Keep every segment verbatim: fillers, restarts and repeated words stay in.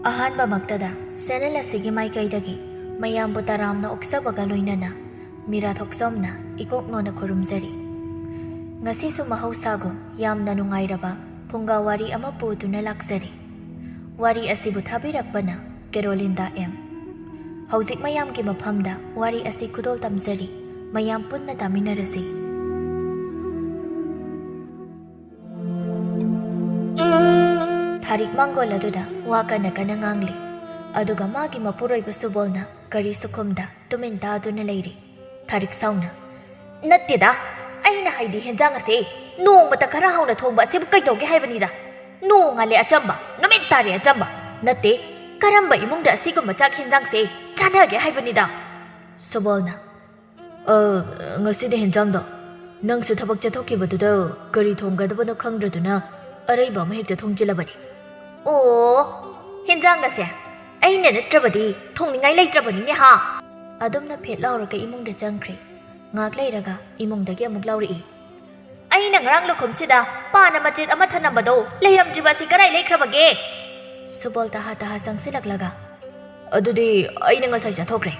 ꯑꯍꯥꯟꯕꯃꯛꯇꯗ channel ꯑꯁꯤꯒꯤ ꯃꯥꯏꯀꯩꯗꯒꯤ ꯃꯌꯥꯝꯕꯨ ꯇꯔꯥꯝꯅ ꯑꯣꯛꯆꯕꯒ ꯂꯣꯏꯅꯅ ꯃꯤꯔꯥ ꯊꯣꯛꯆꯣꯝꯅ ꯏꯀꯣꯛ ꯅꯣꯟꯅ ꯈꯨꯔꯨꯝꯖꯔꯤ꯫ ꯉꯁꯤꯁꯨ ꯃꯍꯧꯁꯥꯒꯨꯝ ꯌꯥꯝꯅ ꯅꯨꯡꯉꯥꯏꯔꯕ ꯐꯨꯡꯒꯥ ꯋꯥꯔꯤ ꯑꯃ ꯄꯨꯗꯨꯅ ꯂꯥꯛꯆꯔꯤ꯫ ꯋꯥꯔꯤ ꯑꯁꯤꯕꯨ ꯊꯥꯕꯤꯔꯛꯄꯅ ꯀꯦꯔꯣꯂꯤꯟꯗꯥ ꯑꯦꯝ꯫ ꯍꯧꯖꯤꯛ ꯃꯌꯥꯝꯒꯤ ꯃꯐꯝꯗ ꯋꯥꯔꯤ ꯑꯁꯤ ꯈꯨꯗꯣꯜ ꯇꯝꯖꯔꯤ꯫ ꯃꯌꯥꯝ ꯄꯨꯟꯅ ꯇꯥꯃꯤꯟꯅꯔꯁꯤ꯫ ꯊꯥꯔꯤꯛ ꯃꯥꯡꯒꯣꯜ ꯑꯗꯨꯗ ꯋꯥ ꯀꯟꯅ ꯀꯟꯅ ꯉꯥꯡꯂꯤ꯫ ꯑꯗꯨꯒ ꯃꯥꯒꯤ ꯃꯄꯨꯔꯣꯏꯕ ꯁꯨꯕꯣꯜꯅ ꯀꯔꯤ ꯁꯨꯈꯨꯝꯗ ꯇꯨꯃꯤꯟ ꯇꯥꯗꯨꯅ ꯂꯩꯔꯤ꯫ ꯊꯥꯔꯤꯛ ꯁꯥꯎꯅ, "ꯅꯠꯇꯦꯗ, ꯑꯩꯅ ꯍꯥꯏꯗꯤ ꯍꯦꯟꯖꯥꯡ ꯑꯁꯦ ꯅꯣꯡꯃꯇ ꯈꯔ ꯍꯥꯎꯅ ꯊꯣꯡꯕ ꯑꯁꯤꯕꯨ ꯀꯩꯗꯧꯒꯦ ꯍꯥꯏꯕꯅꯤꯗ? ꯅꯣꯡ ꯉꯥꯜꯂꯦ ꯑꯆꯝꯕ, ꯅꯨꯃꯤꯠ ꯇꯥꯔꯦ ꯑꯆꯝꯕ꯫ ꯅꯠꯇꯦ, ꯀꯔꯝꯕ ꯏꯃꯨꯡꯗ ꯑꯁꯤꯒꯨꯝꯕ ꯆꯥꯛ ꯍꯦꯟꯖꯥꯡꯁꯦ ꯆꯥꯅꯒꯦ ꯍꯥꯏꯕꯅꯤꯗ?" ꯁꯨꯕꯣꯜꯅ, "ꯑ, ꯉꯁꯤꯗꯤ ꯍꯦꯟꯖꯥꯡꯗꯣ ꯅꯪꯁꯨ ꯊꯕꯛ ꯆꯠꯊꯣꯛꯈꯤꯕꯗꯨꯗ ꯀꯔꯤ ꯊꯣꯡꯒꯗꯕꯅꯣ ꯈꯪꯗ꯭ꯔꯗꯨꯅ ꯑꯔꯩꯕ ꯑꯃ ꯍꯦꯛꯇ ꯊꯣꯡꯖꯤꯜꯂꯕꯅꯤ꯫" "ꯑꯣ, ꯍꯦꯟꯖꯥꯡ ꯑꯁꯦ ꯑꯩꯅ ꯅꯠꯇ꯭ꯔꯕꯗꯤ ꯊꯣꯡꯅꯤꯡꯉꯥꯏ ꯂꯩꯇ꯭ꯔꯕꯅꯤꯅꯦ ꯍꯥ?" ꯑꯗꯨꯝꯅ ꯐꯦꯠ ꯂꯥꯎꯔꯒ ꯏꯃꯨꯡꯗ ꯆꯪꯈ꯭ꯔꯦ꯫ ꯉꯥꯏꯍꯥꯛ ꯂꯩꯔꯒ ꯏꯃꯨꯡꯗꯒꯤ ꯑꯃꯨꯛ ꯂꯥꯎꯔꯛꯏ꯫ "ꯑꯩꯅ ꯉꯔꯥꯡ ꯂꯨꯈꯨꯝꯁꯤꯗ ꯄꯥꯅ ꯃꯆꯦꯠ ꯑꯃ ꯊꯅꯝꯕꯗꯣ ꯂꯩꯔꯝꯗ꯭ꯔꯤꯕ ꯑꯁꯤ ꯀꯗꯥꯏ ꯂꯩꯈ꯭ꯔꯕꯒꯦ?" ꯁꯨꯕꯣꯜ ꯇꯍꯥ ꯇꯍꯥ ꯆꯪꯁꯤꯜꯂꯛꯂꯒ, "ꯑꯗꯨꯗꯤ ꯑꯩꯅ ꯉꯁꯥꯏ ꯆꯥꯊꯣꯛꯈ꯭ꯔꯦ꯫"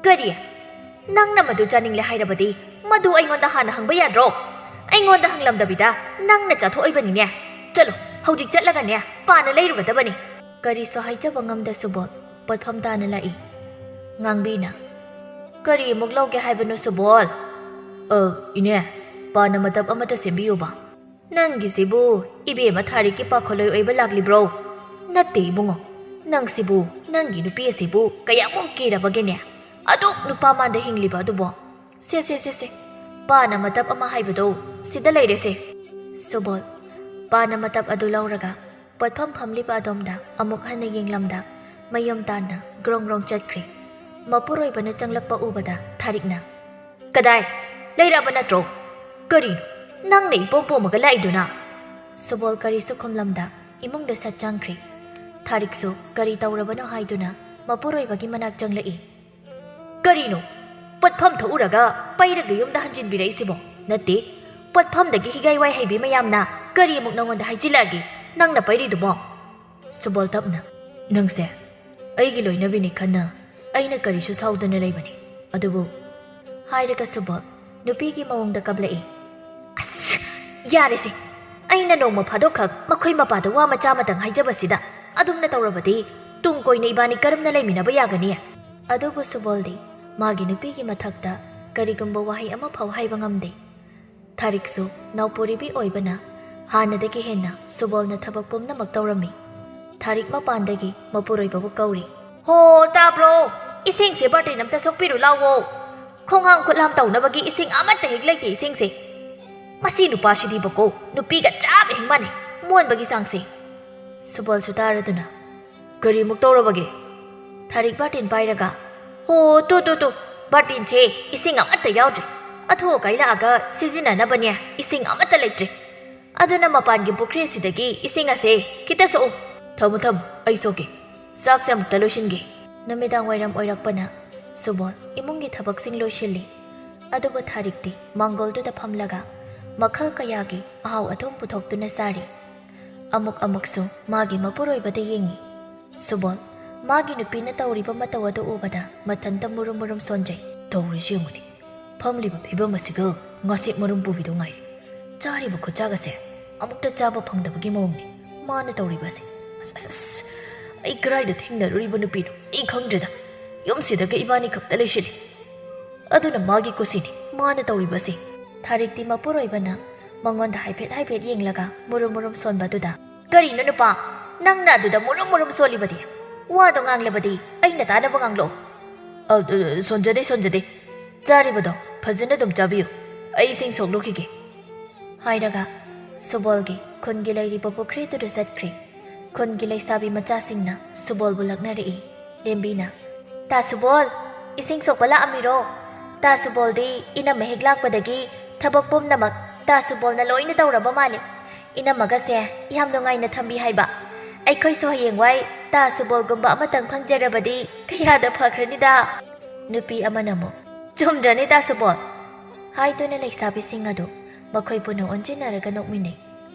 "ꯀꯔꯤ? ꯅꯪꯅ ꯃꯗꯨ ꯆꯥꯅꯤꯡꯂꯦ ꯍꯥꯏꯔꯕꯗꯤ ꯃꯗꯨ ꯑꯩꯉꯣꯟꯗ ꯍꯥꯟꯅ ꯍꯪꯕ ꯌꯥꯗ꯭ꯔꯣ? ꯑꯩꯉꯣꯟꯗ ꯍꯪꯂꯝꯗꯕꯤꯗ ꯅꯪꯅ ꯆꯥꯊꯣꯛꯏꯕꯅꯤꯅꯦ꯫ ꯆꯠꯂꯣ, ꯍꯧꯖꯤꯛ ꯆꯠꯂꯒꯅꯦ ꯄꯥꯅ ꯂꯩꯔꯨꯒꯗꯕꯅꯤ꯫" ꯀꯔꯤꯁꯨ ꯍꯥꯏꯖꯕ ꯉꯝꯗ ꯁꯨꯕꯣꯜ ꯄꯣꯠꯐꯝ ꯇꯥꯅ ꯂꯥꯛꯏ꯫ ꯉꯥꯡꯕꯤꯅ, "ꯀꯔꯤ ꯑꯃꯨꯛ ꯂꯧꯒꯦ ꯍꯥꯏꯕꯅꯣ ꯁꯨꯕꯣꯜ?" "ꯑ, ꯏꯅꯦ, ꯄꯥꯅ ꯃꯇꯞ ꯑꯃꯇ ꯁꯦꯝꯕꯤꯌꯨꯕ꯫" "ꯅꯪꯒꯤꯁꯤꯕꯨ ꯏꯕꯦꯝꯃ ꯊꯥꯔꯤꯛꯀꯤ ꯄꯥꯈꯣꯜꯂꯣꯏ ꯑꯣꯏꯕ ꯂꯥꯛꯂꯤꯕ꯭ꯔꯣ?" "ꯅꯠꯇꯦ ꯏꯕꯨꯡꯉꯣ, ꯅꯪꯁꯤꯕꯨ ꯅꯪꯒꯤ ꯅꯨꯄꯤ ꯑꯁꯤꯕꯨ ꯀꯌꯥꯃꯨꯛ ꯀꯤꯔꯕꯒꯦꯅꯦ? ꯑꯗꯨꯛ ꯅꯨꯄꯥ ꯃꯥꯟꯗ ꯍꯤꯡꯂꯤꯕ ꯑꯗꯨꯕꯣ? ꯁꯦ, ꯁꯦ, ꯁꯦ, ꯁꯦ, ꯄꯥꯅ ꯃꯇꯞ ꯑꯃ ꯍꯥꯏꯕꯗꯣ ꯁꯤꯗ ꯂꯩꯔꯦꯁꯦ꯫" ꯁꯨꯕꯣꯜ ꯄꯥꯅ ꯃꯇꯞ ꯑꯗꯨ ꯂꯧꯔꯒ ꯄꯣꯠꯐꯝ ꯐꯝꯂꯤꯕ ꯑꯗꯣꯝꯗ ꯑꯃꯨꯛ ꯍꯟꯅ ꯌꯦꯡꯂꯝꯗ ꯃꯌꯨꯝ ꯇꯥꯟꯅ ꯒ꯭ꯔꯣꯡ ꯒ꯭ꯔꯣꯡ ꯆꯠꯈ꯭ꯔꯦ꯫ ꯃꯄꯨꯔꯣꯏꯕꯅ ꯆꯪꯂꯛꯄ ꯎꯕꯗ ꯊꯥꯔꯤꯛꯅ, "ꯀꯗꯥꯏ? ꯂꯩꯔꯛꯑꯕ ꯅꯠꯇ꯭ꯔꯣ? ꯀꯔꯤꯅꯣ? ꯅꯪꯅ ꯏꯄꯣꯝ ꯄꯣꯝꯃꯒ ꯂꯥꯛꯏꯗꯨꯅ?" ꯁꯨꯕꯣꯜ ꯀꯔꯤꯁꯨ ꯈꯨꯝꯂꯝꯗ ꯏꯃꯨꯡꯗ ꯁꯠ ꯆꯪꯈ꯭ꯔꯦ꯫ ꯊꯥꯔꯤꯛꯁꯨ ꯀꯔꯤ ꯇꯧꯔꯕꯅꯣ ꯍꯥꯏꯗꯨꯅ ꯃꯄꯨꯔꯣꯏꯕꯒꯤ ꯃꯅꯥꯛ ꯆꯪꯂꯛꯏ꯫ "ꯀꯔꯤꯅꯣ? ꯄꯣꯠꯐꯝ ꯊꯣꯛꯎꯔꯒ ꯄꯩꯔꯒ ꯌꯨꯝꯗ ꯍꯟꯖꯤꯟꯕꯤꯔꯛꯏꯁꯤꯕꯣ? ꯅꯠꯇꯦ, ꯄꯣꯠꯐꯝꯗꯒꯤ ꯍꯤꯒꯥꯏ ꯋꯥꯏ ꯍꯩꯕꯤ ꯃꯌꯥꯝꯅ ꯀꯔꯤ ꯑꯃꯨꯛ ꯅꯉꯣꯟꯗ ꯍꯥꯏꯖꯤꯜꯂꯛꯑꯒꯦ? ꯅꯪꯅ ꯄꯩꯔꯤꯗꯨꯕꯣ?" ꯁꯨꯕꯣꯜ ꯇꯞꯅ, "ꯅꯪꯁꯦ ꯑꯩꯒꯤ ꯂꯣꯏꯅꯕꯤꯅꯤ ꯈꯟꯅ ꯑꯩꯅ ꯀꯔꯤꯁꯨ ꯁꯥꯎꯗꯅ ꯂꯩꯕꯅꯤ, ꯑꯗꯨꯕꯨ," ꯍꯥꯏꯔꯒ ꯁꯨꯕꯣꯜ ꯅꯨꯄꯤꯒꯤ ꯃꯑꯣꯡꯗ ꯀꯞꯂꯛꯏ꯫ "ꯑꯁ, ꯌꯥꯔꯦꯁꯦ, ꯑꯩꯅ ꯅꯣꯡꯃ ꯐꯥꯗꯣꯛꯈꯛ ꯃꯈꯣꯏ ꯃꯄꯥꯗ ꯋꯥ ꯃꯆꯥ ꯑꯃꯇꯪ ꯍꯥꯏꯖꯕꯁꯤꯗ ꯑꯗꯨꯝꯅ ꯇꯧꯔꯕꯗꯤ ꯇꯨꯡ ꯀꯣꯏꯅ ꯏꯕꯥꯅꯤ ꯀꯔꯝꯅ ꯂꯩꯃꯤꯟꯅꯕ ꯌꯥꯒꯅꯤ?" ꯑꯗꯨꯕꯨ ꯁꯨꯕꯣꯜꯗꯤ ꯃꯥꯒꯤ ꯅꯨꯄꯤꯒꯤ ꯃꯊꯛꯇ ꯀꯔꯤꯒꯨꯝꯕ ꯋꯥꯍꯩ ꯑꯃꯐꯥꯎ ꯍꯥꯏꯕ ꯉꯝꯗꯦ꯫ ꯊꯥꯔꯤꯛꯁꯨ ꯅꯥꯎꯄꯣꯔꯤꯕꯤ ꯑꯣꯏꯕꯅ ꯍꯥꯟꯅꯗꯒꯤ ꯍꯦꯟꯅ ꯁꯨꯕꯣꯜꯅ ꯊꯕꯛ ꯄꯨꯝꯅꯃꯛ ꯇꯧꯔꯝꯃꯤ꯫ ꯊꯥꯔꯤꯛ ꯃꯄꯥꯟꯗꯒꯤ ꯃꯄꯨꯔꯣꯏꯕꯕꯨ ꯀꯧꯔꯤ꯫ "ꯍꯣ, ꯇꯥꯕ꯭ꯔꯣ? ꯏꯁꯤꯡꯁꯦ ꯕꯥꯔꯇꯤꯟ ꯑꯝꯇ ꯁꯣꯛꯄꯤꯔꯨ ꯂꯥꯎꯋꯣ꯫ ꯈꯣꯡꯍꯥꯝ ꯈꯨꯠꯍꯥꯝ ꯇꯧꯅꯕꯒꯤ ꯏꯁꯤꯡ ꯑꯃꯠꯇ ꯍꯦꯛ ꯂꯩꯇꯦ ꯏꯁꯤꯡꯁꯦ꯫ ꯃꯁꯤ ꯅꯨꯄꯥꯁꯤꯗꯤꯕꯀꯣ, ꯅꯨꯄꯤꯒ ꯆꯞ ꯍꯦꯛ ꯃꯥꯟꯅꯩ, ꯃꯣꯟꯕꯒꯤ ꯆꯥꯡꯁꯦ꯫" ꯁꯨꯕꯣꯜꯁꯨ ꯇꯥꯔꯗꯨꯅ, "ꯀꯔꯤꯃꯨꯛ ꯇꯧꯔꯕꯒꯦ?" ꯊꯥꯔꯤꯛ ꯕꯥꯔꯇꯤꯟ ꯄꯥꯏꯔꯒ, "ꯍꯣ, ꯇꯨ, ꯇꯨ, ꯇꯨ, ꯕꯥꯔꯇꯤꯟꯁꯦ ꯏꯁꯤꯡ ꯑꯃꯠꯇ ꯌꯥꯎꯗ꯭ꯔꯦ꯫ ꯑꯊꯨ ꯑꯀꯥꯏ ꯂꯥꯛꯑꯒ ꯁꯤꯖꯤꯟꯅꯅꯕꯅꯦ ꯏꯁꯤꯡ ꯑꯃꯠꯇ ꯂꯩꯇ꯭ꯔꯦ꯫ ꯑꯗꯨꯅ ꯃꯄꯥꯟꯒꯤ ꯄꯨꯈ꯭ꯔꯤ ꯑꯁꯤꯗꯒꯤ ꯏꯁꯤꯡ ꯑꯁꯦ ꯈꯤꯇ ꯁꯣꯛꯎ꯫" "ꯊꯝꯃꯨ, ꯊꯝꯃꯨ, ꯑꯩ ꯁꯣꯛꯀꯦ꯫ ꯆꯥꯛꯁꯦ ꯑꯃꯨꯛꯇ ꯂꯣꯏꯁꯤꯟꯒꯦ꯫" ꯅꯨꯃꯤꯗꯥꯡ ꯋꯥꯏꯔꯝ ꯑꯣꯏꯔꯛꯄꯅ ꯁꯨꯕꯣꯜ ꯏꯃꯨꯡꯒꯤ ꯊꯕꯛꯁꯤꯡ ꯂꯣꯏꯁꯤꯜꯂꯤ꯫ ꯑꯗꯨꯕꯨ ꯊꯥꯔꯤꯛꯇꯤ ꯃꯥꯡꯒꯣꯜꯗꯨꯗ ꯐꯝꯂꯒ ꯃꯈꯜ ꯀꯌꯥꯒꯤ ꯑꯍꯥꯎ ꯑꯊꯨꯝ ꯄꯨꯊꯣꯛꯇꯨꯅ ꯆꯥꯔꯤ꯫ ꯑꯃꯨꯛ ꯑꯃꯨꯛꯁꯨ ꯃꯥꯒꯤ ꯃꯄꯨꯔꯣꯏꯕꯗ ꯌꯦꯡꯉꯤ꯫ ꯁꯨꯕꯣꯜ ꯃꯥꯒꯤ ꯅꯨꯄꯤꯅ ꯇꯧꯔꯤꯕ ꯃꯇꯧ ꯑꯗꯨ ꯎꯕꯗ ꯃꯊꯟꯇ ꯃꯨꯔꯨꯝ ꯃꯨꯔꯨꯝ ꯁꯣꯟꯖꯩ꯫ "ꯇꯧꯔꯤꯁꯤ ꯌꯦꯡꯉꯨꯅꯦ, ꯐꯝꯂꯤꯕ ꯐꯤꯕꯝ ꯑꯁꯤꯒ ꯉꯥꯁꯤꯛ ꯃꯔꯨꯝ ꯄꯨꯕꯤꯗꯨ ꯉꯥꯏꯔꯦ꯫ ꯆꯥꯔꯤꯕ ꯈꯨꯠꯆꯥꯛ ꯑꯁꯦ ꯑꯃꯨꯛꯇ ꯆꯥꯕ ꯐꯪꯗꯕꯒꯤ ꯃꯑꯣꯡꯅꯤ ꯃꯥꯅ ꯇꯧꯔꯤꯕꯁꯦ꯫ ꯑꯁ, ꯑꯁ, ꯑꯁ, ꯑꯩ ꯀꯗꯥꯏꯗ ꯊꯦꯡꯅꯔꯨꯔꯤꯕ ꯅꯨꯄꯤꯅꯣ ꯑꯩ ꯈꯪꯗ꯭ꯔꯦꯗ꯫ ꯌꯨꯝꯁꯤꯗꯒ ꯏꯕꯥꯅꯤ ꯈꯛꯇ ꯂꯩꯁꯤꯜꯂꯤ꯫ ꯑꯗꯨꯅ ꯃꯥꯒꯤ ꯀꯨꯁꯤꯅꯤ ꯃꯥꯅ ꯇꯧꯔꯤꯕꯁꯦ꯫" ꯊꯥꯔꯤꯛꯇꯤ ꯃꯄꯨꯔꯣꯏꯕꯅ ꯃꯉꯣꯟꯗ ꯍꯥꯏꯐꯦꯠ ꯍꯥꯏꯐꯦꯠ ꯌꯦꯡꯂꯒ ꯃꯨꯔꯨꯝ ꯃꯨꯔꯨꯝ ꯁꯣꯟꯕꯗꯨꯗ, "ꯀꯔꯤꯅꯣ ꯅꯨꯄꯥ, ꯅꯪꯅ ꯑꯗꯨꯗ ꯃꯨꯔꯨꯝ ꯃꯨꯔꯨꯝ ꯁꯣꯜꯂꯤꯕꯗꯤ? ꯋꯥꯗꯣ ꯉꯥꯡꯂꯕꯗꯤ ꯑꯩꯅ ꯇꯥꯅꯕ ꯉꯥꯡꯂꯛꯑꯣ꯫" "ꯑ, ꯑ, ꯁꯣꯟꯖꯗꯦ, ꯁꯣꯟꯖꯗꯦ꯫ ꯆꯥꯔꯤꯕꯗꯣ ꯐꯖꯅ ꯑꯗꯨꯝ ꯆꯥꯕꯤꯌꯨ꯫ ꯑꯩ ꯏꯁꯤꯡ ꯁꯣꯛꯂꯨꯈꯤꯒꯦ꯫" ꯍꯥꯏꯔꯒ ꯁꯨꯕꯣꯜꯒꯤ ꯈꯨꯟꯒꯤ ꯂꯩꯔꯤꯕ ꯄꯨꯈ꯭ꯔꯤꯗꯨꯗ ꯆꯠꯈ꯭ꯔꯦ꯫ ꯈꯨꯟꯒꯤ ꯂꯩꯁꯥꯕꯤ ꯃꯆꯥꯁꯤꯡꯅ ꯁꯨꯕꯣꯜꯕꯨ ꯂꯛꯅꯔꯛꯏ꯫ ꯂꯦꯝꯕꯤꯅ, "ꯇꯥ ꯁꯨꯕꯣꯜ, ꯏꯁꯤꯡ ꯁꯣꯛꯄ ꯂꯥꯛꯑꯝꯃꯤꯔꯣ? ꯇꯥ ꯁꯨꯕꯣꯜꯗꯤ ꯏꯅꯝꯃ ꯍꯦꯛ ꯂꯥꯛꯄꯗꯒꯤ ꯊꯕꯛ ꯄꯨꯝꯅꯃꯛ ꯇꯥ ꯁꯨꯕꯣꯜꯅ ꯂꯣꯏꯅ ꯇꯧꯔꯕ ꯃꯥꯜꯂꯦ꯫ ꯏꯅꯝꯃꯒꯁꯦ ꯌꯥꯝ ꯅꯨꯡꯉꯥꯏꯅ ꯊꯝꯕꯤ ꯍꯥꯏꯕ꯫ ꯑꯩꯈꯣꯏꯁꯨ ꯍꯌꯦꯡꯋꯥꯏ ꯇꯥ ꯁꯨꯕꯣꯜꯒꯨꯝꯕ ꯑꯃꯇꯪ ꯐꯪꯖꯔꯕꯗꯤ ꯀꯌꯥꯗ ꯐꯈ꯭ꯔꯅꯤꯗ꯫" ꯅꯨꯄꯤ ꯑꯃꯅ ꯑꯃꯨꯛ, "ꯆꯨꯝꯗ꯭ꯔꯅꯦ ꯇꯥ ꯁꯨꯕꯣꯜ?" ꯍꯥꯏꯗꯨꯅ ꯂꯩꯁꯥꯕꯤꯁꯤꯡ ꯑꯗꯨ ꯃꯈꯣꯏ ꯄꯨꯟꯅ ꯑꯣꯟꯁꯤꯟꯅꯔꯒ ꯅꯣꯛꯃꯤꯟꯅꯩ꯫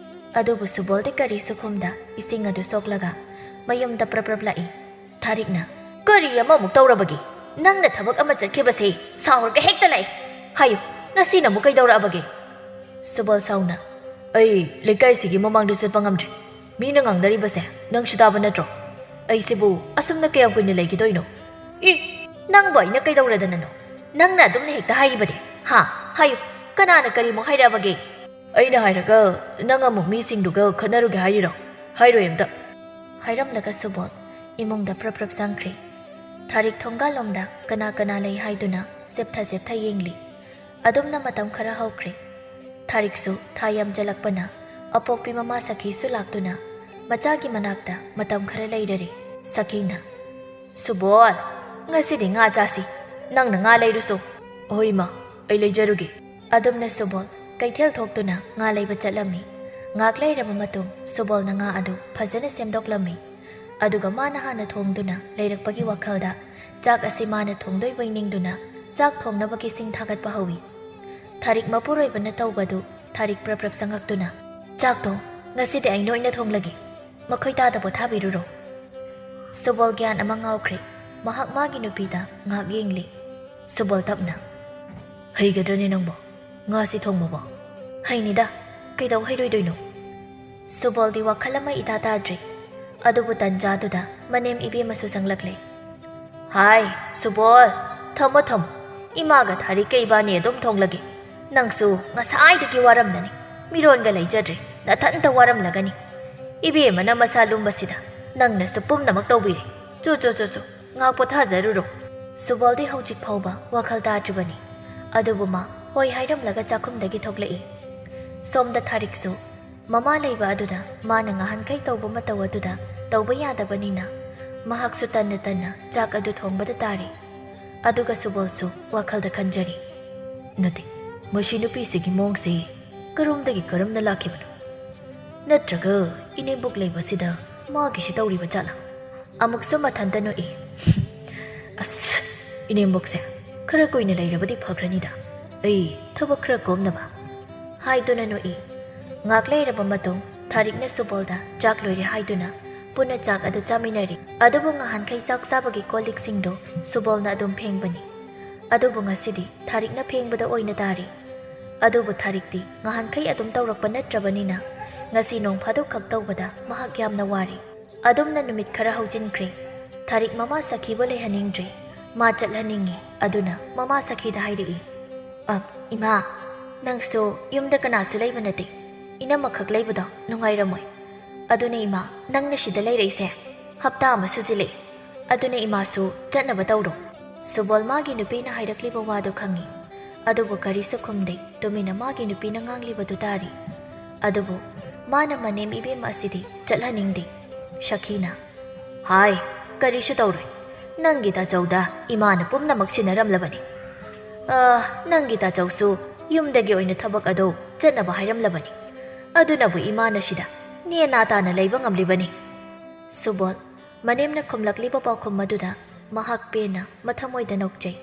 ꯑꯗꯨꯕꯨ ꯁꯨꯕꯣꯜꯗꯤ ꯀꯔꯤꯁꯨ ꯈꯨꯝꯗ ꯏꯁꯤꯡ ꯑꯗꯨ ꯁꯣꯛꯂꯒ ꯃꯌꯨꯝꯗ ꯄ꯭ꯔꯞ ꯄ꯭ꯔꯞ ꯂꯥꯛꯏ꯫ ꯊꯥꯔꯤꯛꯅ, "ꯀꯔꯤ ꯑꯃꯃꯨꯛ ꯇꯧꯔꯕꯒꯦ? ꯅꯪꯅ ꯊꯕꯛ ꯑꯃ ꯆꯠꯈꯤꯕꯁꯦ ꯁꯥꯎꯔꯒ ꯍꯦꯛꯇ ꯂꯥꯛꯏ꯫ ꯍꯥꯏꯌꯨ, ꯉꯁꯤꯅ ꯑꯃꯨꯛ ꯀꯩꯗꯧꯔꯛꯑꯕꯒꯦ?" ꯁꯨꯕꯣꯜ ꯁꯥꯎꯅ, "ꯑꯩ ꯂꯩꯀꯥꯏꯁꯤꯒꯤ ꯃꯃꯥꯡꯗ ꯆꯠꯄ ꯉꯝꯗ꯭ꯔꯦ꯫ ꯃꯤꯅ ꯉꯥꯡꯅꯔꯤꯕꯁꯦ ꯅꯪꯁꯨ ꯇꯥꯕ ꯅꯠꯇ꯭ꯔꯣ? ꯑꯩꯁꯤꯕꯨ ꯑꯁꯨꯝꯅ ꯀꯌꯥꯝ ꯀꯨꯏꯅ ꯂꯩꯈꯤꯗꯣꯏꯅꯣ? ꯏ, ꯅꯪꯕꯨ ꯑꯩꯅ ꯀꯩꯗꯧꯔꯗꯅꯅꯣ? ꯅꯪꯅ ꯑꯗꯨꯝꯅ ꯍꯦꯛꯇ ꯍꯥꯏꯔꯤꯕꯗꯤ? ꯍꯥ? ꯍꯥꯏꯌꯨ, ꯀꯅꯥꯅ ꯀꯔꯤꯃꯨꯛ ꯍꯥꯏꯔꯛꯑꯕꯒꯦ?" "ꯑꯩꯅ ꯍꯥꯏꯔꯒ ꯅꯪ ꯑꯃꯨꯛ ꯃꯤꯁꯤꯡꯗꯨꯒ ꯈꯠꯅꯔꯨꯒꯦ ꯍꯥꯏꯔꯤꯔꯣ? ꯍꯥꯏꯔꯣꯏ ꯑꯝꯇ," ꯍꯥꯏꯔꯝꯂꯒ ꯁꯨꯕꯣꯜ ꯏꯃꯨꯡꯗ ꯄ꯭ꯔꯞ ꯄ꯭ꯔꯞ ꯆꯪꯈ꯭ꯔꯦ꯫ ꯊꯥꯔꯤꯛ ꯊꯣꯡꯒꯥꯜꯂꯣꯝꯗ ꯀꯅꯥ ꯀꯅꯥ ꯂꯩ ꯍꯥꯏꯗꯨꯅ ꯁꯦꯞꯊ ꯁꯦꯞꯊ ꯌꯦꯡꯂꯤ꯫ ꯑꯗꯨꯝꯅ ꯃꯇꯝ ꯈꯔ ꯍꯧꯈ꯭ꯔꯦ꯫ ꯊꯥꯔꯤꯛꯁꯨ ꯊꯥ ꯌꯥꯝꯖꯂꯛꯄꯅ ꯑꯄꯣꯛꯄꯤ ꯃꯃꯥ ꯁꯈꯤꯁꯨ ꯂꯥꯛꯇꯨꯅ ꯃꯆꯥꯒꯤ ꯃꯅꯥꯛꯇ ꯃꯇꯝ ꯈꯔ ꯂꯩꯔꯔꯦ꯫ ꯁꯈꯤꯅ, "ꯁꯨꯕꯣꯜ, ꯉꯁꯤꯗꯤ ꯉꯥ ꯆꯥꯁꯤ꯫ ꯅꯪꯅ ꯉꯥ ꯂꯩꯔꯨꯁꯨ꯫" "ꯍꯣꯏ ꯏꯃꯥ, ꯑꯩ ꯂꯩꯖꯔꯨꯒꯦ꯫" ꯑꯗꯨꯝꯅ ꯁꯨꯕꯣꯜ ꯀꯩꯊꯦꯜ ꯊꯣꯛꯇꯨꯅ ꯉꯥ ꯂꯩꯕ ꯆꯠꯂꯝꯃꯤ꯫ ꯉꯥꯏꯍꯥꯛ ꯂꯩꯔꯕ ꯃꯇꯨꯡ ꯁꯨꯕꯣꯜꯅ ꯉꯥ ꯑꯗꯨ ꯐꯖꯅ ꯁꯦꯝꯗꯣꯛꯂꯝꯃꯤ꯫ ꯑꯗꯨꯒ ꯃꯥꯅ ꯍꯥꯟꯅ ꯊꯣꯡꯗꯨꯅ ꯂꯩꯔꯛꯄꯒꯤ ꯋꯥꯈꯜꯗ ꯆꯥꯛ ꯑꯁꯤ ꯃꯥꯅ ꯊꯣꯡꯗꯣꯏꯕꯣꯏ ꯅꯤꯡꯗꯨꯅ ꯆꯥꯛ ꯊꯣꯡꯅꯕꯒꯤ ꯁꯤꯡ ꯊꯥꯒꯠꯄ ꯍꯧꯏ꯫ ꯊꯥꯔꯤꯛ ꯃꯄꯨꯔꯣꯏꯕꯅ ꯇꯧꯕꯗꯨ ꯊꯥꯔꯤꯛ ꯄ꯭ꯔꯞ ꯄ꯭ꯔꯞ ꯆꯪꯉꯛꯇꯨꯅ, "ꯆꯥꯛꯇꯣ ꯉꯁꯤꯗꯤ ꯑꯩꯅ ꯑꯣꯏꯅ ꯊꯣꯡꯂꯒꯦ꯫ ꯃꯈꯣꯏ ꯇꯥꯗ ꯄꯣꯊꯥꯕꯤꯔꯨꯔꯣ꯫" ꯁꯨꯕꯣꯜ ꯒ꯭ꯌꯥꯟ ꯑꯃ ꯉꯥꯎꯈ꯭ꯔꯦ꯫ ꯃꯍꯥꯛ ꯃꯥꯒꯤ ꯅꯨꯄꯤꯗ ꯉꯥꯏꯍꯥꯛ ꯌꯦꯡꯂꯤ꯫ ꯁꯨꯕꯣꯜ ꯇꯞꯅ, "ꯍꯩꯒꯗ꯭ꯔꯅꯦ ꯅꯪꯕꯣ ꯉꯥꯁꯤ ꯊꯣꯡꯕꯕꯣ?" "ꯍꯩꯅꯤꯗ, ꯀꯩꯗꯧ ꯍꯩꯔꯣꯏꯗꯣꯏꯅꯣ?" ꯁꯨꯕꯣꯜꯗꯤ ꯋꯥꯈꯜ ꯑꯃ ꯏꯇꯥ ꯇꯥꯗ꯭ꯔꯦ꯫ ꯑꯗꯨꯕꯨ ꯇꯟꯖꯥꯗꯨꯗ ꯃꯅꯦꯝ ꯏꯕꯦꯝꯃꯁꯨ ꯆꯪꯂꯛꯂꯦ꯫ "ꯍꯥꯏ, ꯁꯨꯕꯣꯜ, ꯊꯝꯃꯣ, ꯊꯝꯃꯣ꯫ ꯏꯃꯥꯒ ꯊꯥꯔꯤꯛꯀ ꯏꯕꯥꯅꯤ ꯑꯗꯨꯝ ꯊꯣꯡꯂꯒꯦ꯫ ꯅꯪꯁꯨ ꯉꯁꯥꯏꯗꯒꯤ ꯋꯥꯔꯝꯂꯅꯤ꯫ ꯃꯤꯔꯣꯟꯒ ꯂꯩꯖꯗ꯭ꯔꯦ, ꯅꯊꯟꯇ ꯋꯥꯔꯝꯂꯒꯅꯤ꯫ ꯏꯕꯦꯝꯃꯅ ꯃꯁꯥ ꯂꯨꯝꯕꯁꯤꯗ ꯅꯪꯅꯁꯨ ꯄꯨꯝꯅꯃꯛ ꯇꯧꯕꯤꯔꯦ꯫ ꯆꯣ, ꯆꯣ, ꯆꯣ, ꯆꯣ, ꯉꯥꯏꯍꯥꯛ ꯄꯣꯊꯥꯖꯔꯨꯔꯣ꯫" ꯁꯨꯕꯣꯜꯗꯤ ꯍꯧꯖꯤꯛ ꯐꯥꯎꯕ ꯋꯥꯈꯜ ꯇꯥꯗ꯭ꯔꯤꯕꯅꯤ꯫ ꯑꯗꯨꯕꯨ ꯃꯥ ꯍꯣꯏ ꯍꯥꯏꯔꯝꯂꯒ ꯆꯥꯛꯈꯨꯝꯗꯒꯤ ꯊꯣꯛꯂꯛꯏ꯫ ꯁꯣꯝꯗ ꯊꯥꯔꯤꯛꯁꯨ ꯃꯃꯥ ꯂꯩꯕ ꯑꯗꯨꯗ ꯃꯥꯅ ꯉꯍꯥꯟꯈꯩ ꯇꯧꯕ ꯃꯇꯧ ꯑꯗꯨꯗ ꯇꯧꯕ ꯌꯥꯗꯕꯅꯤꯅ ꯃꯍꯥꯛꯁꯨ ꯇꯟꯅ ꯇꯟꯅ ꯆꯥꯛ ꯑꯗꯨ ꯊꯣꯡꯕꯗ ꯇꯥꯔꯤ꯫ ꯑꯗꯨꯒ ꯁꯨꯕꯣꯜꯁꯨ ꯋꯥꯈꯜꯗ ꯈꯟꯖꯔꯤ, "ꯅꯠꯇꯦ, ꯃꯁꯤ ꯅꯨꯄꯤꯁꯤꯒꯤ ꯃꯑꯣꯡꯁꯤ ꯀꯔꯣꯝꯗꯒꯤ ꯀꯔꯝꯅ ꯂꯥꯛꯈꯤꯕꯅꯣ? ꯅꯠꯇ꯭ꯔꯒ ꯏꯅꯦꯝꯕꯣꯛ ꯂꯩꯕꯁꯤꯗ ꯃꯥꯒꯤꯁꯤ ꯇꯧꯔꯤꯕ ꯖꯥꯠꯂꯥ?" ꯑꯃꯨꯛꯁꯨ ꯃꯊꯟꯇ ꯅꯣꯛꯏ꯫ "ꯑꯁ, ꯏꯅꯦꯝꯕꯣꯛꯁꯦ ꯈꯔ ꯀꯨꯏꯅ ꯂꯩꯔꯕꯗꯤ ꯐꯈ꯭ꯔꯅꯤꯗ꯫ ꯑꯩ ꯊꯕꯛ ꯈꯔ ꯀꯣꯝꯅꯕ," ꯍꯥꯏꯗꯨꯅ ꯅꯣꯛꯏ꯫ ꯉꯥꯛ ꯂꯩꯔꯕ ꯃꯇꯨꯡ ꯊꯥꯔꯤꯛꯅ ꯁꯨꯕꯣꯜꯗ ꯆꯥꯛ ꯂꯣꯏꯔꯦ ꯍꯥꯏꯗꯨꯅ ꯄꯨꯟꯅ ꯆꯥꯛ ꯑꯗꯨ ꯆꯥꯃꯤꯟꯅꯔꯤ꯫ ꯑꯗꯨꯕꯨ ꯉꯍꯥꯟꯈꯩ ꯆꯥꯛ ꯆꯥꯕꯒꯤ ꯀꯣꯜ ꯂꯤꯛꯁꯤꯡꯗꯨ ꯁꯨꯕꯣꯜꯅ ꯑꯗꯨꯝ ꯐꯦꯡꯕꯅꯤ꯫ ꯑꯗꯨꯕꯨ ꯉꯁꯤꯗꯤ ꯊꯥꯔꯤꯛꯅ ꯐꯦꯡꯕꯗ ꯑꯣꯏꯅ ꯇꯥꯔꯤ꯫ ꯑꯗꯨꯕꯨ ꯊꯥꯔꯤꯛꯇꯤ ꯉꯍꯥꯟꯈꯩ ꯑꯗꯨꯝ ꯇꯧꯔꯛꯄ ꯅꯠꯇ꯭ꯔꯕꯅꯤꯅ ꯉꯁꯤ ꯅꯣꯡ ꯐꯥꯗꯣꯛ ꯈꯛ ꯇꯧꯕꯗ ꯃꯍꯥꯛ ꯌꯥꯝꯅ ꯋꯥꯔꯤ꯫ ꯑꯗꯨꯝꯅ ꯅꯨꯃꯤꯠ ꯈꯔ ꯍꯧꯖꯤꯟꯈ꯭ꯔꯦ꯫ ꯊꯥꯔꯤꯛ ꯃꯃꯥ ꯁꯈꯤꯕꯨ ꯂꯩꯍꯟꯅꯤꯡꯗ꯭ꯔꯦ꯫ ꯃꯥ ꯆꯠꯍꯟꯅꯤꯡꯉꯤ꯫ ꯑꯗꯨꯅ ꯃꯃꯥ ꯁꯈꯤꯗ ꯍꯥꯏꯔꯛꯏ, "ꯑꯞ, ꯏꯃꯥ, ꯅꯪꯁꯨ ꯌꯨꯝꯗ ꯀꯅꯥꯁꯨ ꯂꯩꯕ ꯅꯠꯇꯦ꯫ ꯏꯅꯝꯃꯈꯛ ꯂꯩꯕꯗꯣ ꯅꯨꯡꯉꯥꯏꯔꯝꯃꯣꯏ꯫ ꯑꯗꯨꯅ ꯏꯃꯥ, ꯅꯪꯅ ꯁꯤꯗ ꯂꯩꯔꯛꯏꯁꯦ ꯍꯞꯇꯥ ꯑꯃ ꯁꯨꯖꯤꯜꯂꯛꯑꯦ꯫ ꯑꯗꯨꯅ ꯏꯃꯥꯁꯨ ꯆꯠꯅꯕ ꯇꯧꯔꯣ꯫" ꯁꯨꯕꯣꯜ ꯃꯥꯒꯤ ꯅꯨꯄꯤꯅ ꯍꯥꯏꯔꯛꯂꯤꯕ ꯋꯥꯗꯨ ꯈꯪꯉꯤ꯫ ꯑꯗꯨꯕꯨ ꯀꯔꯤꯁꯨ ꯈꯨꯝꯗꯦ꯫ ꯇꯨꯃꯤꯟꯅ ꯃꯥꯒꯤ ꯅꯨꯄꯤꯅ ꯉꯥꯡꯂꯤꯕꯗꯨ ꯇꯥꯔꯤ꯫ ꯑꯗꯨꯕꯨ ꯃꯥꯅ ꯃꯅꯦꯝ ꯏꯕꯦꯝꯃ ꯑꯁꯤꯗꯤ ꯆꯠꯍꯟꯅꯤꯡꯗꯦ꯫ ꯁꯈꯤꯅ, "ꯍꯥꯏ, ꯀꯔꯤꯁꯨ ꯇꯧꯔꯣꯏ꯫ ꯅꯪꯒꯤ ꯇꯥꯆꯧꯗ ꯏꯃꯥꯅ ꯄꯨꯝꯅꯃꯛ ꯁꯤꯟꯅꯔꯝꯂꯕꯅꯤ꯫ ꯑ, ꯅꯪꯒꯤ ꯇꯥꯆꯧꯁꯨ ꯌꯨꯝꯗꯒꯤ ꯑꯣꯏꯅ ꯊꯕꯛ ꯑꯗꯨ ꯆꯠꯅꯕ ꯍꯥꯏꯔꯝꯂꯕꯅꯤ꯫ ꯑꯗꯨꯅꯕꯨ ꯏꯃꯥꯅ ꯁꯤꯗ ꯅꯦꯅꯥ ꯇꯥꯅ ꯂꯩꯕ ꯉꯝꯂꯤꯕꯅꯤ꯫" ꯁꯨꯕꯣꯜ ꯃꯅꯦꯝꯅ ꯈꯨꯝꯂꯛꯂꯤꯕ ꯄꯥꯎꯈꯨꯝ ꯑꯗꯨꯗ ꯃꯍꯥꯛ ꯄꯦꯟꯅ ꯃꯊꯃꯣꯏꯗ ꯅꯣꯛꯆꯩ꯫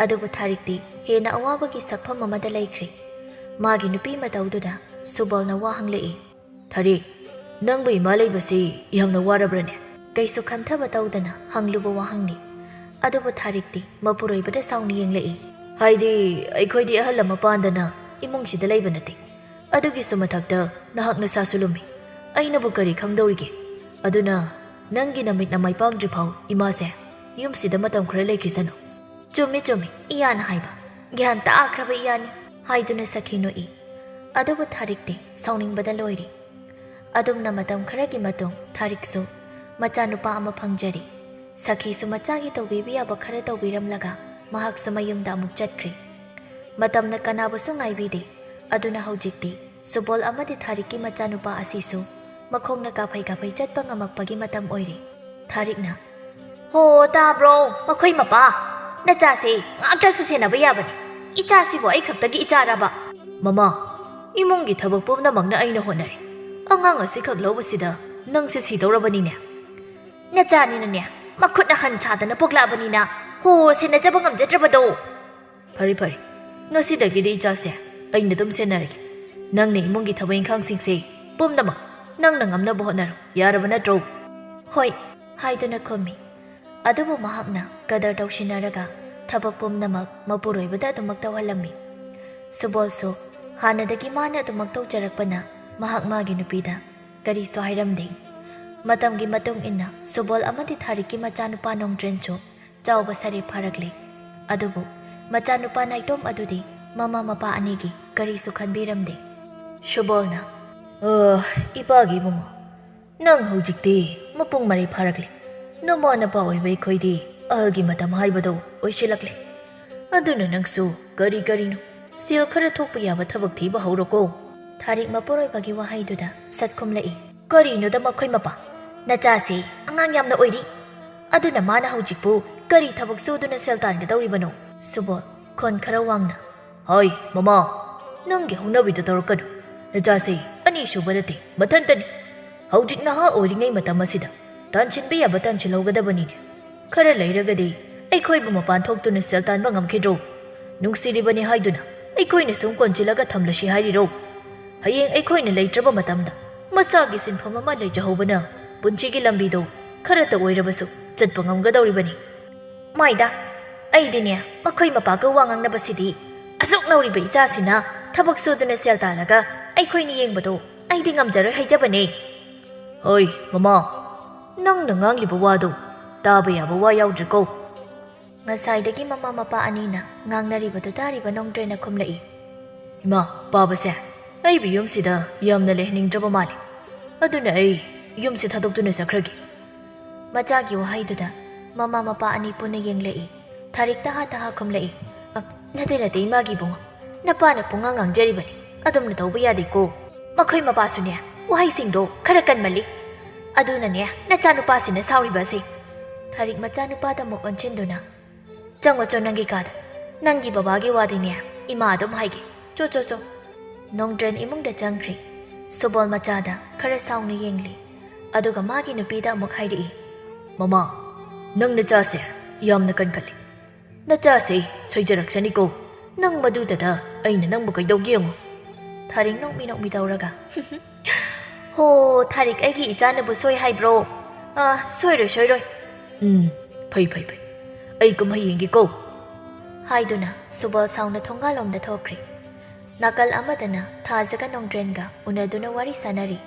ꯑꯗꯨꯕꯨ ꯊꯥꯔꯤꯛꯇꯤ ꯍꯦꯟꯅ ꯑꯋꯥꯕꯒꯤ ꯁꯛꯐꯝ ꯑꯃꯗ ꯂꯩꯈ꯭ꯔꯦ꯫ ꯃꯥꯒꯤ ꯅꯨꯄꯤ ꯃꯇꯧꯗꯨꯗ ꯁꯨꯕꯣꯜꯅ ꯋꯥ ꯍꯪꯂꯛꯏ꯫ "ꯊꯥꯔꯤꯛ, ꯅꯪꯕꯨ ꯏꯃꯥ ꯂꯩꯕꯁꯤ ꯌꯥꯝꯅ ꯋꯥꯔꯕ꯭ꯔꯅꯦ?" ꯀꯩꯁꯨ ꯈꯟꯊꯕ ꯇꯧꯗꯅ ꯍꯪꯂꯨꯕ ꯋꯥꯍꯪꯅꯤ꯫ ꯑꯗꯨꯕꯨ ꯊꯥꯔꯤꯛꯇꯤ ꯃꯄꯨꯔꯣꯏꯕꯗ ꯁꯥꯎꯅ ꯌꯦꯡꯂꯛꯏ꯫ "ꯍꯥꯏꯗꯤ, ꯑꯩꯈꯣꯏꯗꯤ ꯑꯍꯜ ꯑꯃ ꯄꯥꯟꯗꯅ ꯏꯃꯨꯡꯁꯤꯗ ꯂꯩꯕ ꯅꯠꯇꯦ꯫ ꯑꯗꯨꯒꯤꯁꯨ ꯃꯊꯛꯇ ꯅꯍꯥꯛ ꯅꯁꯥꯁꯨ ꯂꯨꯝꯃꯤ꯫ ꯑꯩꯅꯕꯨ ꯀꯔꯤ ꯈꯪꯗꯧꯔꯤꯒꯦ? ꯑꯗꯨꯅ ꯅꯪꯒꯤ ꯅꯃꯤꯠ ꯅꯃꯥꯏ ꯄꯥꯡꯗ꯭ꯔꯤ ꯐꯥꯎ ꯏꯃꯥꯁꯦ ꯌꯨꯝꯁꯤꯗ ꯃꯇꯝ ꯈꯔ ꯂꯩꯈꯤꯁꯅꯨ꯫" "ꯆꯨꯝꯃꯤ, ꯆꯨꯝꯃꯤ, ꯏꯌꯥꯅ ꯍꯥꯏꯕ꯫ ꯒ꯭ꯌꯥꯟ ꯇꯥꯈ꯭ꯔꯕ ꯏꯌꯥꯅꯤ," ꯍꯥꯏꯗꯨꯅ ꯁꯈꯤ ꯅꯣꯛꯏ꯫ ꯑꯗꯨꯕꯨ ꯊꯥꯔꯤꯛꯇꯤ ꯁꯥꯎꯅꯤꯡꯕꯗ ꯂꯣꯏꯔꯤ꯫ ꯑꯗꯨꯝꯅ ꯃꯇꯝ ꯈꯔꯒꯤ ꯃꯇꯨꯡ ꯊꯥꯔꯤꯛꯁꯨ ꯃꯆꯥꯅꯨꯄꯥ ꯑꯃ ꯐꯪꯖꯔꯤ꯫ ꯁꯈꯤꯁꯨ ꯃꯆꯥꯒꯤ ꯇꯧꯕꯤꯕ ꯌꯥꯕ ꯈꯔ ꯇꯧꯕꯤꯔꯝꯂꯒ ꯃꯍꯥꯛꯁꯨ ꯃꯌꯨꯝꯗ ꯑꯃꯨꯛ ꯆꯠꯈ꯭ꯔꯦ꯫ ꯃꯇꯝꯅ ꯀꯅꯥꯕꯨꯁꯨ ꯉꯥꯏꯕꯤꯗꯦ꯫ ꯑꯗꯨꯅ ꯍꯧꯖꯤꯛꯇꯤ ꯁꯨꯕꯣꯜ ꯑꯃꯗꯤ ꯊꯥꯔꯤꯛꯀꯤ ꯃꯆꯥꯅꯨꯄꯥ ꯑꯁꯤꯁꯨ ꯃꯈꯣꯡꯅ ꯀꯥꯐꯩ ꯀꯥꯐꯩ ꯆꯠꯄ ꯉꯝꯃꯛꯄꯒꯤ ꯃꯇꯝ ꯑꯣꯏꯔꯦ꯫ ꯊꯥꯔꯤꯛꯅ, "ꯍꯣ, ꯇꯥꯕ꯭ꯔꯣ, ꯃꯈꯣꯏ ꯃꯄꯥ? ꯅꯆꯥꯁꯦ ꯉꯥꯛꯇ꯭ꯔꯁꯨ ꯁꯦꯟꯅꯕ ꯌꯥꯕꯅꯤ꯫ ꯏꯆꯥꯁꯤꯕꯨ ꯑꯩ ꯈꯛꯇꯒꯤ ꯏꯆꯥꯔꯕ?" "ꯃꯃꯥ, ꯏꯃꯨꯡꯒꯤ ꯊꯕꯛ ꯄꯨꯝꯅꯃꯛꯅ ꯑꯩꯅ ꯍꯣꯠꯅꯔꯤ꯫ ꯑꯉꯥꯡ ꯑꯁꯤꯈꯛ ꯂꯧꯕꯁꯤꯗ ꯅꯪꯁꯦ ꯁꯤꯗꯧꯔꯕꯅꯤꯅꯦ꯫" "ꯅꯆꯥꯅꯤꯅꯅꯦ, ꯃꯈꯨꯠꯅ ꯍꯟ ꯁꯥꯗꯅ ꯄꯣꯛꯂꯛꯑꯕꯅꯤꯅ ꯍꯣ ꯁꯦꯟꯅꯖꯕ ꯉꯝꯖꯗ꯭ꯔꯕꯗꯣ꯫" "ꯐꯔꯦ, ꯐꯔꯦ, ꯉꯁꯤꯗꯒꯤꯗꯤ ꯏꯆꯥꯁꯦ ꯑꯩꯅ ꯑꯗꯨꯝ ꯁꯦꯟꯅꯔꯒꯦ꯫ ꯅꯪꯅ ꯏꯃꯨꯡꯒꯤ ꯊꯕꯛ ꯏꯪꯈꯥꯡꯁꯤꯡꯁꯦ ꯄꯨꯝꯅꯃꯛ ꯅꯪꯅ ꯉꯝꯅꯕ ꯍꯣꯠꯅꯔꯣ, ꯌꯥꯔꯕ ꯅꯠꯇ꯭ꯔꯣ?" "ꯍꯣꯏ," ꯍꯥꯏꯗꯨꯅ ꯈꯨꯝꯃꯤ꯫ ꯑꯗꯨꯕꯨ ꯃꯍꯥꯛꯅ ꯀꯗꯔ ꯇꯧꯁꯤꯟꯅꯔꯒ ꯊꯕꯛ ꯄꯨꯝꯅꯃꯛ ꯃꯄꯨꯔꯣꯏꯕꯗ ꯑꯗꯨꯃꯛ ꯇꯧꯍꯜꯂꯝꯃꯤ꯫ ꯁꯨꯕꯣꯜꯁꯨ ꯍꯥꯟꯅꯗꯒꯤ ꯃꯥꯅ ꯑꯗꯨꯃꯛ ꯇꯧꯖꯔꯛꯄꯅ ꯃꯍꯥꯛ ꯃꯥꯒꯤ ꯅꯨꯄꯤꯗ ꯀꯔꯤꯁꯨ ꯍꯥꯏꯔꯝꯗꯦ꯫ ꯃꯇꯝꯒꯤ ꯃꯇꯨꯡ ꯏꯟꯅ ꯁꯨꯕꯣꯜ ꯑꯃꯗꯤ ꯊꯥꯔꯤꯛꯀꯤ ꯃꯆꯥꯅꯨꯄꯥ ꯅꯣꯡꯗ꯭ꯔꯦꯟꯁꯨ ꯆꯥꯎꯕ ꯁꯥꯔꯦ ꯐꯥꯔꯛꯂꯦ꯫ ꯑꯗꯨꯕꯨ ꯃꯆꯥꯅꯨꯄꯥ ꯅꯥꯏꯇꯣꯝ ꯑꯗꯨꯗꯤ ꯃꯃꯥ ꯃꯄꯥ ꯑꯅꯤꯒꯤ ꯀꯔꯤꯁꯨ ꯈꯟꯕꯤꯔꯝꯗꯦ꯫ ꯁꯨꯕꯣꯜꯅ, "ꯑ, ꯏꯄꯥꯒꯤ ꯏꯕꯨꯡꯉꯣ, ꯅꯪ ꯍꯧꯖꯤꯛꯇꯤ ꯃꯄꯨꯡ ꯃꯔꯩ ꯐꯥꯔꯛꯂꯦ꯫ ꯅꯃꯥ ꯅꯄꯥ ꯑꯣꯏꯕ ꯑꯩꯈꯣꯏꯗꯤ ꯑꯍꯜꯒꯤ ꯃꯇꯝ ꯍꯥꯏꯕꯗꯣ ꯑꯣꯏꯁꯤꯜꯂꯛꯂꯦ꯫ ꯑꯗꯨꯅ ꯅꯪꯁꯨ ꯀꯔꯤ ꯀꯔꯤꯅꯣ ꯁꯦꯜ ꯈꯔ ꯊꯣꯛꯄ ꯌꯥꯕ ꯊꯕꯛ ꯊꯤꯕ ꯍꯧꯔꯣꯀꯣ꯫" ꯊꯥꯔꯤꯛ ꯃꯄꯨꯔꯣꯏꯕꯒꯤ ꯋꯥꯍꯩꯗꯨꯗ ꯁꯠ ꯈꯨꯝꯂꯛꯏ꯫ "ꯀꯔꯤꯅꯣꯗ ꯃꯈꯣꯏ ꯃꯄꯥ? ꯅꯆꯥꯁꯤ ꯑꯉꯥꯡ ꯌꯥꯝꯅ ꯑꯣꯏꯔꯤ꯫ ꯑꯗꯨꯅ ꯃꯥꯅ ꯍꯧꯖꯤꯛꯄꯨ ꯀꯔꯤ ꯊꯕꯛ ꯁꯨꯗꯨꯅ ꯁꯦꯜ ꯇꯥꯟꯒꯗꯧꯔꯤꯕꯅꯣ?" ꯁꯨꯕꯣꯜ ꯈꯣꯟ ꯈꯔ ꯋꯥꯡꯅ, "ꯍꯣꯏ, ꯃꯃꯥ, ꯅꯪꯒꯤ ꯍꯧꯅꯕꯤꯗꯣ ꯇꯧꯔꯛꯀꯅꯨ꯫ ꯅꯆꯥꯁꯤ ꯑꯅꯤꯁꯨꯕ ꯅꯠꯇꯦ, ꯃꯊꯟꯇꯅꯤ꯫ ꯍꯧꯖꯤꯛ ꯅꯍꯥ ꯑꯣꯏꯔꯤꯉꯩ ꯃꯇꯝ ꯑꯁꯤꯗ ꯇꯥꯟꯁꯤꯟꯕ ꯌꯥꯕ ꯇꯥꯟꯁꯤꯜꯍꯧꯒꯗꯕꯅꯤꯅꯦ꯫ ꯈꯔ ꯂꯩꯔꯒꯗꯤ ꯑꯩꯈꯣꯏꯕꯨ ꯃꯄꯥꯟ ꯊꯣꯛꯇꯨꯅ ꯁꯦꯜ ꯇꯥꯟꯕ ꯉꯝꯈꯤꯗ꯭ꯔꯣ? ꯅꯨꯡꯁꯤꯔꯤꯕꯅꯤ ꯍꯥꯏꯗꯨꯅ ꯑꯩꯈꯣꯏꯅ ꯁꯨꯝ ꯀꯣꯟꯁꯤꯜꯂꯒ ꯊꯝꯂꯁꯤ ꯍꯥꯏꯔꯤꯔꯣ? ꯍꯌꯦꯡ ꯑꯩꯈꯣꯏꯅ ꯂꯩꯇ꯭ꯔꯕ ꯃꯇꯝꯗ ꯃꯁꯥꯒꯤ ꯁꯤꯟꯐꯝ ꯑꯃ ꯂꯩꯖꯍꯧꯕꯅ ꯄꯨꯟꯁꯤꯒꯤ ꯂꯝꯕꯤꯗꯣ ꯈꯔꯇ ꯑꯣꯏꯔꯕꯁꯨ ꯆꯠꯄ ꯉꯝꯒꯗꯧꯔꯤꯕꯅꯤ꯫" "ꯃꯥꯏꯗ, ꯑꯩꯗꯤꯅꯦ, ꯃꯈꯣꯏ ꯃꯄꯥꯒ ꯋꯥ ꯉꯥꯡꯅꯕꯁꯤꯗꯤ, ꯑꯁꯨꯛ ꯅꯧꯔꯤꯕ ꯏꯆꯥꯁꯤꯅ ꯊꯕꯛ ꯁꯨꯗꯨꯅ ꯁꯦꯜ ꯇꯥꯜꯂꯒ ꯑꯩꯈꯣꯏꯅ ꯌꯦꯡꯕꯗꯣ ꯑꯩꯗꯤ ꯉꯝꯖꯔꯣꯏ ꯍꯥꯏꯖꯕꯅꯦ꯫" "ꯍꯣꯏ, ꯃꯃꯥ, ꯅꯪꯅ ꯉꯥꯡꯂꯤꯕ ꯋꯥꯗꯣ ꯇꯥꯕ ꯌꯥꯕ ꯋꯥ ꯌꯥꯎꯗ꯭ꯔꯦꯀꯣ꯫" ꯉꯁꯥꯏꯗꯒꯤ ꯃꯃꯥ ꯃꯄꯥ ꯑꯅꯤꯅ ꯉꯥꯡꯅꯔꯤꯕꯗꯨ ꯇꯥꯔꯤꯕ ꯅꯣꯡꯗ꯭ꯔꯦꯟꯅ ꯈꯨꯝꯂꯛꯏ꯫ "ꯏꯃꯥ, ꯄꯥꯕꯁꯦ ꯑꯩꯕꯨ ꯌꯨꯝꯁꯤꯗ ꯌꯥꯝꯅ ꯂꯩꯍꯟꯅꯤꯡꯗ꯭ꯔꯕ ꯃꯥꯜꯂꯤ꯫ ꯑꯗꯨꯅ ꯑꯩ ꯌꯨꯝꯁꯤ ꯊꯥꯗꯣꯛꯇꯨꯅ ꯆꯠꯈ꯭ꯔꯒꯦ꯫" ꯃꯆꯥꯒꯤ ꯋꯥꯍꯩꯗꯨꯗ ꯃꯃꯥ ꯃꯄꯥ ꯑꯅꯤ ꯄꯨꯟꯅ ꯌꯦꯡꯂꯛꯏ꯫ ꯊꯥꯔꯤꯛ ꯇꯍꯥ ꯇꯍꯥ ꯈꯨꯝꯂꯛꯏ꯫ "ꯑ, ꯅꯠꯇꯦ, ꯅꯠꯇꯦ, ꯏꯃꯥꯒꯤ ꯏꯕꯨꯡꯉꯣ꯫ ꯅꯄꯥꯅ ꯄꯨꯡꯉꯥꯡ ꯉꯥꯡꯖꯔꯤꯕꯅꯤ꯫ ꯑꯗꯨꯝꯅ ꯇꯧꯕ ꯌꯥꯗꯦꯀꯣ꯫ ꯃꯈꯣꯏ ꯃꯄꯥꯁꯨꯅꯦ, ꯋꯥꯍꯩꯁꯤꯡꯗꯣ ꯈꯔ ꯀꯟꯃꯜꯂꯤ꯫ ꯑꯗꯨꯅꯅꯦ, ꯅꯆꯥꯅꯨꯄꯥꯁꯤꯅ ꯁꯥꯎꯔꯤꯕ ꯑꯁꯤ꯫" ꯊꯥꯔꯤꯛ ꯃꯆꯥꯅꯨꯄꯥꯗ ꯑꯃꯨꯛ ꯑꯣꯟꯁꯤꯟꯗꯨꯅ, "ꯆꯪꯉꯣ ꯆꯣ ꯅꯪꯒꯤ ꯀꯥꯗ꯫ ꯅꯪꯒꯤ ꯕꯕꯥꯒꯤ ꯋꯥꯗꯤꯅꯦ, ꯏꯃꯥ ꯑꯗꯨꯝ ꯍꯥꯏꯒꯦ꯫ ꯆꯣ, ꯆꯣ, ꯆꯣ꯫" ꯅꯣꯡꯗ꯭ꯔꯦꯟ ꯏꯃꯨꯡꯗ ꯆꯪꯈ꯭ꯔꯦ꯫ ꯁꯨꯕꯣꯜ ꯃꯆꯥꯗ ꯈꯔ ꯁꯥꯎꯅ ꯌꯦꯡꯂꯤ꯫ ꯑꯗꯨꯒ ꯃꯥꯒꯤ ꯅꯨꯄꯤꯗ ꯑꯃꯨꯛ ꯍꯥꯏꯔꯛꯏ꯫ "ꯃꯃꯥ, ꯅꯪ ꯅꯆꯥꯁꯦ ꯌꯥꯝꯅ ꯀꯟꯈꯠꯂꯤ꯫ ꯅꯆꯥꯁꯦ ꯁꯣꯏꯖꯔꯛꯁꯅꯤꯀꯣ꯫ ꯅꯪ ꯃꯗꯨꯗꯗ ꯑꯩꯅ ꯅꯪꯕꯨ ꯀꯩꯗꯧꯒꯦ ꯌꯦꯡꯉꯨ꯫ ꯊꯥꯔꯤꯛ ꯅꯣꯛꯃꯤ ꯅꯣꯛꯃꯤ ꯇꯧꯔꯒ꯫ "ꯍꯣ, ꯊꯥꯔꯤꯛ ꯑꯩꯒꯤ ꯏꯆꯥꯅꯕꯨ ꯁꯣꯏ ꯍꯥꯏꯕ꯭ꯔꯣ? ꯑꯥ, ꯁꯣꯏꯔꯣꯏ, ꯁꯣꯏꯔꯣꯏ꯫ ꯎꯝ, ꯐꯩ, ꯐꯩ, ꯐꯩ꯫ ꯑꯩ ꯀꯨꯝꯍꯩ ꯌꯦꯡꯒꯦꯀꯣ," ꯍꯥꯏꯗꯨꯅ ꯁꯨꯕꯜ ꯁꯥꯎꯅ ꯊꯣꯡꯒꯥꯜꯂꯣꯝꯗ ꯊꯣꯛꯈ꯭ꯔꯦ꯫ ꯅꯥꯀꯜ ꯑꯃꯗꯅ ꯊꯥꯖꯒ ꯅꯣꯡꯗ꯭ꯔꯦꯟꯒ ꯎꯅꯗꯨꯅ ꯋꯥꯔꯤ ꯁꯥꯅꯔꯤ꯫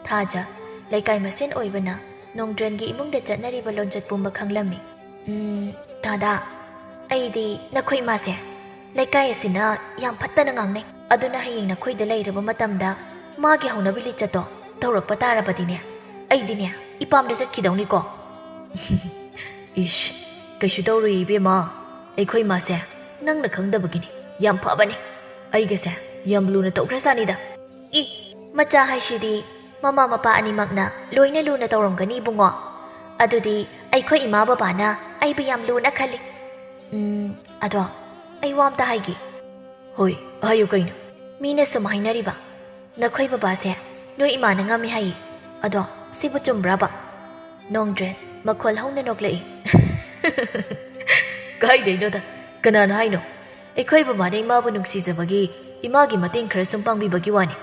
ꯊꯥꯖ, ꯂꯩꯀꯥꯏ ꯃꯁꯦꯟ ꯑꯣꯏꯕꯅ ꯅꯣꯡꯗ꯭ꯔꯦꯟꯒꯤ ꯏꯃꯨꯡꯗ ꯆꯠꯅꯔꯤꯕ ꯂꯣꯟꯆꯠ ꯄꯨꯝꯕ ꯈꯪꯂꯝꯃꯤ꯫ "ꯎꯝ, ꯗꯥꯗꯥ, ꯑꯩꯗꯤ ꯅꯈꯣꯏ ꯏꯃꯥꯁꯦ ꯂꯩꯀꯥꯏ ꯑꯁꯤꯅ ꯌꯥꯝ ꯐꯠꯇꯅ ꯉꯥꯡꯅꯩ꯫ ꯑꯗꯨꯅ ꯍꯌꯦꯡ ꯅꯈꯣꯏꯗ ꯂꯩꯔꯕ ꯃꯇꯝꯗ ꯃꯥꯒꯤ ꯍꯧꯅꯕꯤ ꯂꯤꯆꯠꯇꯣ ꯇꯧꯔꯛꯄ ꯇꯥꯔꯕꯗꯤꯅꯦ, ꯑꯩꯗꯤꯅꯦ ꯏꯄꯥꯝꯗ ꯆꯠꯈꯤꯗꯧꯅꯤꯀꯣ꯫" "ꯏꯁ, ꯀꯩꯁꯨ ꯇꯧꯔꯣꯏ ꯏꯕꯦꯝꯃ꯫ ꯑꯩꯈꯣꯏ ꯏꯃꯥꯁꯦ ꯅꯪꯅ ꯈꯪꯗꯕꯒꯤꯅꯤ꯫ ꯌꯥꯝ ꯐꯕꯅꯤ꯫ ꯑꯩꯒꯁꯦ ꯌꯥꯝ ꯂꯨꯅ ꯇꯧꯈ꯭ꯔꯖꯥꯠꯅꯤꯗ꯫" "ꯏ, ꯃꯆꯥ ꯍꯥꯏꯁꯤꯗꯤ ꯃꯃꯥ ꯃꯄꯥ ꯑꯅꯤꯃꯛꯅ ꯂꯣꯏꯅ ꯂꯨꯅ ꯇꯧꯔꯝꯒꯅꯤ ꯏꯕꯨꯡꯉꯣ꯫ ꯑꯗꯨꯗꯤ ꯑꯩꯈꯣꯏ ꯏꯃꯥ ꯕꯕꯥꯅ ꯑꯩꯕꯨ ꯌꯥꯝ ꯂꯨꯅ ꯈꯜꯂꯤ꯫ ꯎꯝ, ꯑꯗꯣ ꯑꯩ ꯋꯥ ꯑꯝꯇ ꯍꯥꯏꯒꯦ꯫" "ꯍꯣꯏ, ꯍꯥꯏꯌꯨ ꯀꯩꯅꯣ?" "ꯃꯤꯅ ꯁꯨꯝ ꯍꯥꯏꯅꯔꯤꯕ, ꯅꯈꯣꯏ ꯕꯕꯥꯁꯦ ꯅꯣꯏ ꯏꯃꯥꯅ ꯉꯝꯃꯤ ꯍꯥꯏꯌꯦ꯫ ꯑꯗꯣ ꯁꯤꯕꯨ ꯆꯨꯝꯕ꯭ꯔꯕ?" ꯅꯣꯡꯗ꯭ꯔꯦꯟ ꯃꯈꯣꯜ ꯍꯧꯅ ꯅꯣꯛꯂꯛꯏ꯫ "ꯀꯥꯏꯗꯩꯅꯣꯗ, ꯀꯅꯥꯅ ꯍꯥꯏꯅꯣ? ꯑꯩꯈꯣꯏ ꯕꯕꯥꯅ ꯏꯃꯥꯕꯨ ꯅꯨꯡꯁꯤꯖꯕꯒꯤ, ꯏꯃꯥꯒꯤ ꯃꯇꯦꯡ ꯈꯔ ꯁꯨꯝ ꯄꯥꯡꯕꯤꯕꯒꯤ ꯋꯥꯅꯤ꯫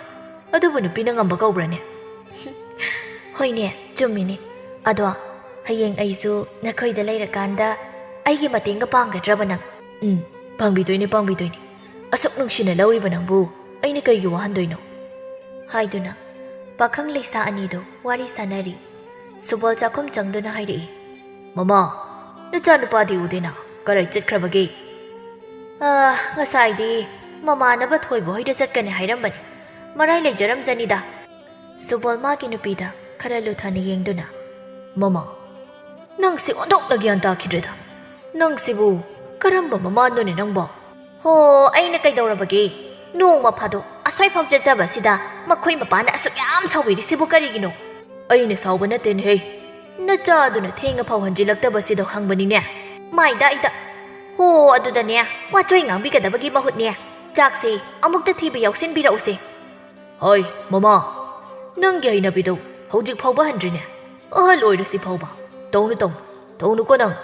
ꯑꯗꯨꯕꯨ ꯅꯨꯄꯤꯅ ꯉꯝꯕ ꯀꯧꯕ꯭ꯔꯅꯦ?" "ꯍꯣꯏꯅꯦ, ꯆꯨꯝꯃꯤꯅꯦ꯫ ꯑꯗꯣ ꯍꯌꯦꯡ ꯑꯩꯁꯨ ꯅꯈꯣꯏꯗ ꯂꯩꯔꯀꯥꯟꯗ ꯑꯩꯒꯤ ꯃꯇꯦꯡꯒ ꯄꯥꯡꯒꯗ꯭ꯔꯕ ꯅꯪ?" "ꯎꯝ, ꯄꯥꯡꯕꯤꯗꯣꯏꯅꯦ, ꯄꯥꯡꯕꯤꯗꯣꯏꯅꯦ꯫ ꯑꯁꯨꯛ ꯅꯨꯡꯁꯤꯅ ꯂꯧꯔꯤꯕ ꯅꯪꯕꯨ ꯑꯩꯅ ꯀꯩꯒꯤ ꯋꯥꯍꯟꯗꯣꯏꯅꯣ?" ꯍꯥꯏꯗꯨꯅ ꯄꯥꯈꯪ ꯂꯩꯁꯥ ꯑꯅꯤꯗꯨ ꯋꯥꯔꯤ ꯁꯥꯅꯔꯤ꯫ ꯁꯨꯕꯣꯜ ꯆꯥꯛꯈꯨꯝ ꯆꯪꯗꯨꯅ ꯍꯥꯏꯔꯛꯏ, "ꯃꯃꯥ, ꯅꯆꯥꯅꯨꯄꯥꯗꯤ ꯎꯗꯦꯅ, ꯀꯔꯥꯏ ꯆꯠꯈ꯭ꯔꯕꯒꯦ?" "ꯑꯥ, ꯉꯁꯥꯏꯗꯤ ꯃꯃꯥꯟꯅꯕ ꯊꯣꯏꯕ ꯍꯣꯏꯗ ꯆꯠꯀꯅꯤ ꯍꯥꯏꯔꯝꯕꯅꯤ꯫ ꯃꯔꯥꯏ ꯂꯩꯖꯔꯝꯖꯅꯤꯗ꯫" ꯁꯨꯕꯣꯜ ꯃꯥꯒꯤ ꯅꯨꯄꯤꯗ ꯈꯔ ꯂꯨꯊꯅ ꯌꯦꯡꯗꯨꯅ, "ꯃꯃꯥ, ꯅꯪꯁꯦ ꯑꯣꯟꯊꯣꯛꯅ ꯒ꯭ꯌꯥꯟ ꯇꯥꯈꯤꯗ꯭ꯔꯦꯗ꯫ ꯅꯪꯁꯤꯕꯨ ꯀꯔꯝꯕ ꯃꯃꯥꯅꯣꯅꯦ ꯅꯪꯕꯣ?" "ꯍꯣ, ꯑꯩꯅ ꯀꯩꯗꯧꯔꯕꯒꯦ? ꯅꯣꯡꯃ ꯐꯥꯗꯣꯛ ꯑꯁ꯭ꯋꯥꯏꯐꯥꯎ ꯆꯠꯆꯕꯁꯤꯗ ꯃꯈꯣꯏ ꯃꯄꯥꯅ ꯑꯁꯨꯛ ꯌꯥꯝ ꯁꯥꯎꯕꯤꯔꯤꯁꯤꯕꯨ ꯀꯔꯤꯒꯤꯅꯣ?" "ꯑꯩꯅ ꯁꯥꯎꯕ ꯅꯠꯇꯦꯅꯦꯍꯦ, ꯅꯆꯥꯗꯨꯅ ꯊꯦꯡꯉꯐꯥꯎ ꯍꯟꯖꯤꯜꯂꯛꯇꯕꯁꯤꯗ ꯈꯪꯕꯅꯤꯅꯦ꯫" "ꯃꯥꯏꯗ ꯑꯩꯗ꯫ ꯍꯣ, ꯑꯗꯨꯗꯅꯦ, ꯋꯥꯆꯣꯏ ꯉꯥꯡꯕꯤꯒꯗꯕꯒꯤ ꯃꯍꯨꯠꯅꯦ, ꯆꯥꯛꯁꯦ ꯑꯃꯨꯛꯇ ꯊꯤꯕ ꯌꯥꯎꯁꯤꯟꯕꯤꯔꯛꯎꯁꯦ꯫" "ꯍꯣꯏ, ꯃꯃꯥ, ꯅꯪꯒꯤ ꯍꯩꯅꯕꯤꯗꯣ ꯍꯧꯖꯤꯛ ꯐꯥꯎꯕ ꯍꯟꯗ꯭ꯔꯤꯅꯦ꯫ ꯑꯍꯜ ꯑꯣꯏꯔꯁꯤ ꯐꯥꯎꯕ꯫ ꯇꯧꯅꯨ, ꯇꯧꯅꯨ, ꯇꯧꯅꯨꯀꯣ ꯅꯪ꯫"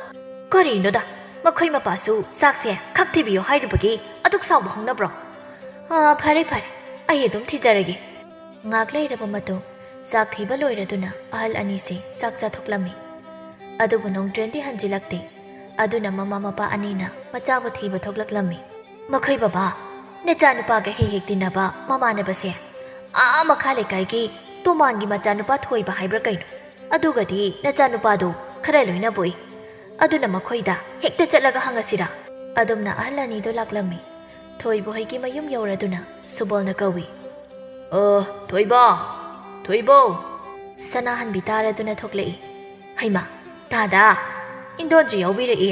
"ꯀꯔꯤꯅꯣꯗ, ꯃꯈꯣꯏ ꯃꯄꯥꯁꯨ ꯆꯥꯛꯁꯦ ꯈꯛ ꯊꯤꯕꯤꯌꯣ ꯍꯥꯏꯔꯨꯕꯒꯤ ꯑꯗꯨꯛ ꯁꯥꯎꯕ ꯍꯧꯅꯕ꯭ꯔꯣ? ꯑꯥ, ꯐꯔꯦ, ꯐꯔꯦ, ꯑꯩ ꯑꯗꯨꯝ ꯊꯤꯖꯔꯒꯦ꯫ ꯉꯥꯛ ꯂꯩꯔꯕ ꯃꯇꯨꯡ ꯆꯥꯛ ꯊꯤꯕ ꯂꯣꯏꯔꯗꯨꯅ ꯑꯍꯜ ꯑꯅꯤꯁꯦ ꯆꯥꯛ ꯆꯥꯊꯣꯛꯂꯝꯃꯤ꯫ ꯑꯗꯨꯕꯨ ꯅꯣꯡꯗ꯭ꯔꯦꯟꯗꯤ ꯍꯟꯖꯤꯜꯂꯛꯇꯦ꯫ ꯑꯗꯨꯅ ꯃꯃꯥ ꯃꯄꯥ ꯑꯅꯤꯅ ꯃꯆꯥꯕꯨ ꯊꯤꯕ ꯊꯣꯛꯂꯛꯂꯝꯃꯤ꯫ "ꯃꯈꯣꯏ ꯕꯕꯥ, ꯅꯆꯥꯅꯨꯄꯥꯒ ꯍꯦꯛ ꯍꯦꯛ ꯇꯤꯟꯅꯕ ꯃꯃꯥꯟꯅꯕꯁꯦ ꯑꯥ ꯃꯈꯥ ꯂꯩꯀꯥꯏꯒꯤ ꯇꯣꯃꯥꯟꯒꯤ ꯃꯆꯥꯅꯨꯄꯥ ꯊꯣꯏꯕ ꯍꯥꯏꯕ꯭ꯔꯥ ꯀꯩꯅꯣ, ꯑꯗꯨꯒꯗꯤ ꯅꯆꯥꯅꯨꯄꯥꯗꯣ ꯈꯔ ꯂꯣꯏꯅꯕ ꯎꯏ꯫ ꯑꯗꯨꯅ ꯃꯈꯣꯏꯗ ꯍꯦꯛꯇ ꯆꯠꯂꯒ ꯍꯪꯉꯁꯤꯔꯥ?" ꯑꯗꯨꯝꯅ ꯑꯍꯜ ꯑꯅꯤꯗꯣ ꯂꯥꯛꯂꯝꯃꯤ꯫ ꯊꯣꯏꯕ ꯍꯣꯏꯒꯤ ꯃꯌꯨꯝ ꯌꯧꯔꯗꯨꯅ ꯁꯨꯕꯣꯜꯅ ꯀꯧꯏ꯫ "ꯑ, ꯊꯣꯏꯕ! ꯊꯣꯏꯕꯧ!" ꯁꯅꯥꯍꯟꯕꯤ ꯇꯥꯔꯗꯨꯅ ꯊꯣꯛꯂꯛꯏ꯫ "ꯍꯩꯃꯥ, ꯇꯥꯗꯥ, ꯏꯟꯗꯣꯟꯁꯨ ꯌꯥꯎꯕꯤꯔꯛꯏ?"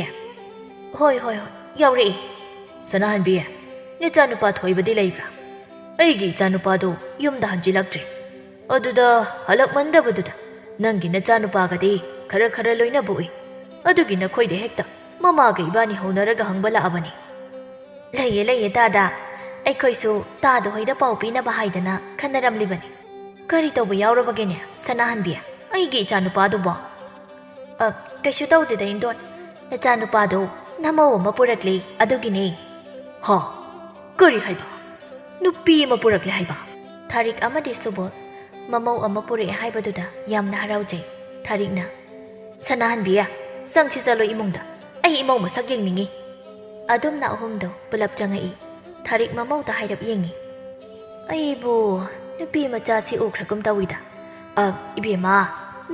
"ꯍꯣꯏ, ꯍꯣꯏ, ꯍꯣꯏ, ꯌꯥꯎꯔꯛꯏ꯫" "ꯁꯅꯥꯍꯟꯕꯤ, ꯅꯆꯥꯅꯨꯄꯥ ꯊꯣꯏꯕꯗꯤ ꯂꯩꯕ꯭ꯔꯥ? ꯑꯩꯒꯤ ꯏꯆꯥꯅꯨꯄꯥꯗꯣ ꯌꯨꯝꯗ ꯍꯟꯖꯤꯜꯂꯛꯇ꯭ꯔꯦ꯫ ꯑꯗꯨꯗ ꯍꯜꯂꯛꯃꯟꯗꯕꯗꯨꯗ ꯅꯪꯒꯤ ꯅꯆꯥꯅꯨꯄꯥꯒꯗꯤ ꯈꯔ ꯈꯔ ꯂꯣꯏꯅꯕ ꯎꯏ꯫ ꯑꯗꯨꯒꯤ ꯅꯈꯣꯏꯗ ꯍꯦꯛꯇ ꯃꯃꯥꯒ ꯏꯕꯥꯅꯤ ꯍꯧꯅꯔꯒ ꯍꯪꯕ ꯂꯥꯛꯑꯕꯅꯤ꯫" "ꯂꯩꯌꯦ, ꯂꯩꯌꯦ, ꯇꯥꯗꯥ꯫ ꯑꯩꯈꯣꯏꯁꯨ ꯇꯥꯗ ꯍꯣꯏꯗ ꯄꯥꯎ ꯄꯤꯅꯕ ꯍꯥꯏꯗꯅ ꯈꯟꯅꯔꯝꯂꯤꯕꯅꯤ꯫" "ꯀꯔꯤ ꯇꯧꯕ ꯌꯥꯎꯔꯕꯒꯦꯅꯦ, ꯁꯅꯥꯍꯟꯕꯤ? ꯑꯩꯒꯤ ꯏꯆꯥꯅꯨꯄꯥꯗꯨꯕꯣ?" "ꯑ, ꯀꯩꯁꯨ ꯇꯧꯗꯦꯗ, ꯏꯟꯗꯣꯟ꯫ ꯅꯆꯥꯅꯨꯄꯥꯗꯣ ꯅꯃꯧ ꯑꯃ ꯄꯨꯔꯛꯂꯦ, ꯑꯗꯨꯒꯤꯅꯦ꯫" "ꯍꯥ? ꯀꯔꯤ ꯍꯥꯏꯕ? ꯅꯨꯄꯤ ꯑꯃ ꯄꯨꯔꯛꯂꯦ ꯍꯥꯏꯕ?" ꯊꯥꯔꯤꯛ ꯑꯃꯗꯤ ꯁꯨꯕꯣꯜ ꯃꯃꯧ ꯑꯃ ꯄꯨꯔꯛꯑꯦ ꯍꯥꯏꯕꯗꯨꯗ ꯌꯥꯝꯅ ꯍꯔꯥꯎꯖꯩ꯫ ꯊꯥꯔꯤꯛꯅ, "ꯁꯅꯥꯍꯟꯕꯤ, ꯆꯪꯁꯤ ꯆꯠꯂꯣ ꯏꯃꯨꯡꯗ꯫ ꯑꯩ ꯏꯃꯧ ꯃꯁꯛ ꯌꯦꯡꯅꯤꯡꯉꯤ꯫" ꯑꯗꯨꯝꯅ ꯑꯍꯨꯝꯗꯣ ꯄꯨꯂꯞ ꯆꯪꯉꯛꯏ꯫ ꯊꯥꯔꯤꯛ ꯃꯃꯧꯗ ꯍꯥꯏꯔꯞ ꯌꯦꯡꯉꯤ꯫ "ꯑꯩꯕꯨ ꯅꯨꯄꯤ ꯃꯆꯥꯁꯤ ꯎꯈ꯭ꯔꯒꯨꯝ ꯇꯧꯏꯗ꯫ ꯑ, ꯏꯕꯦꯝꯃ,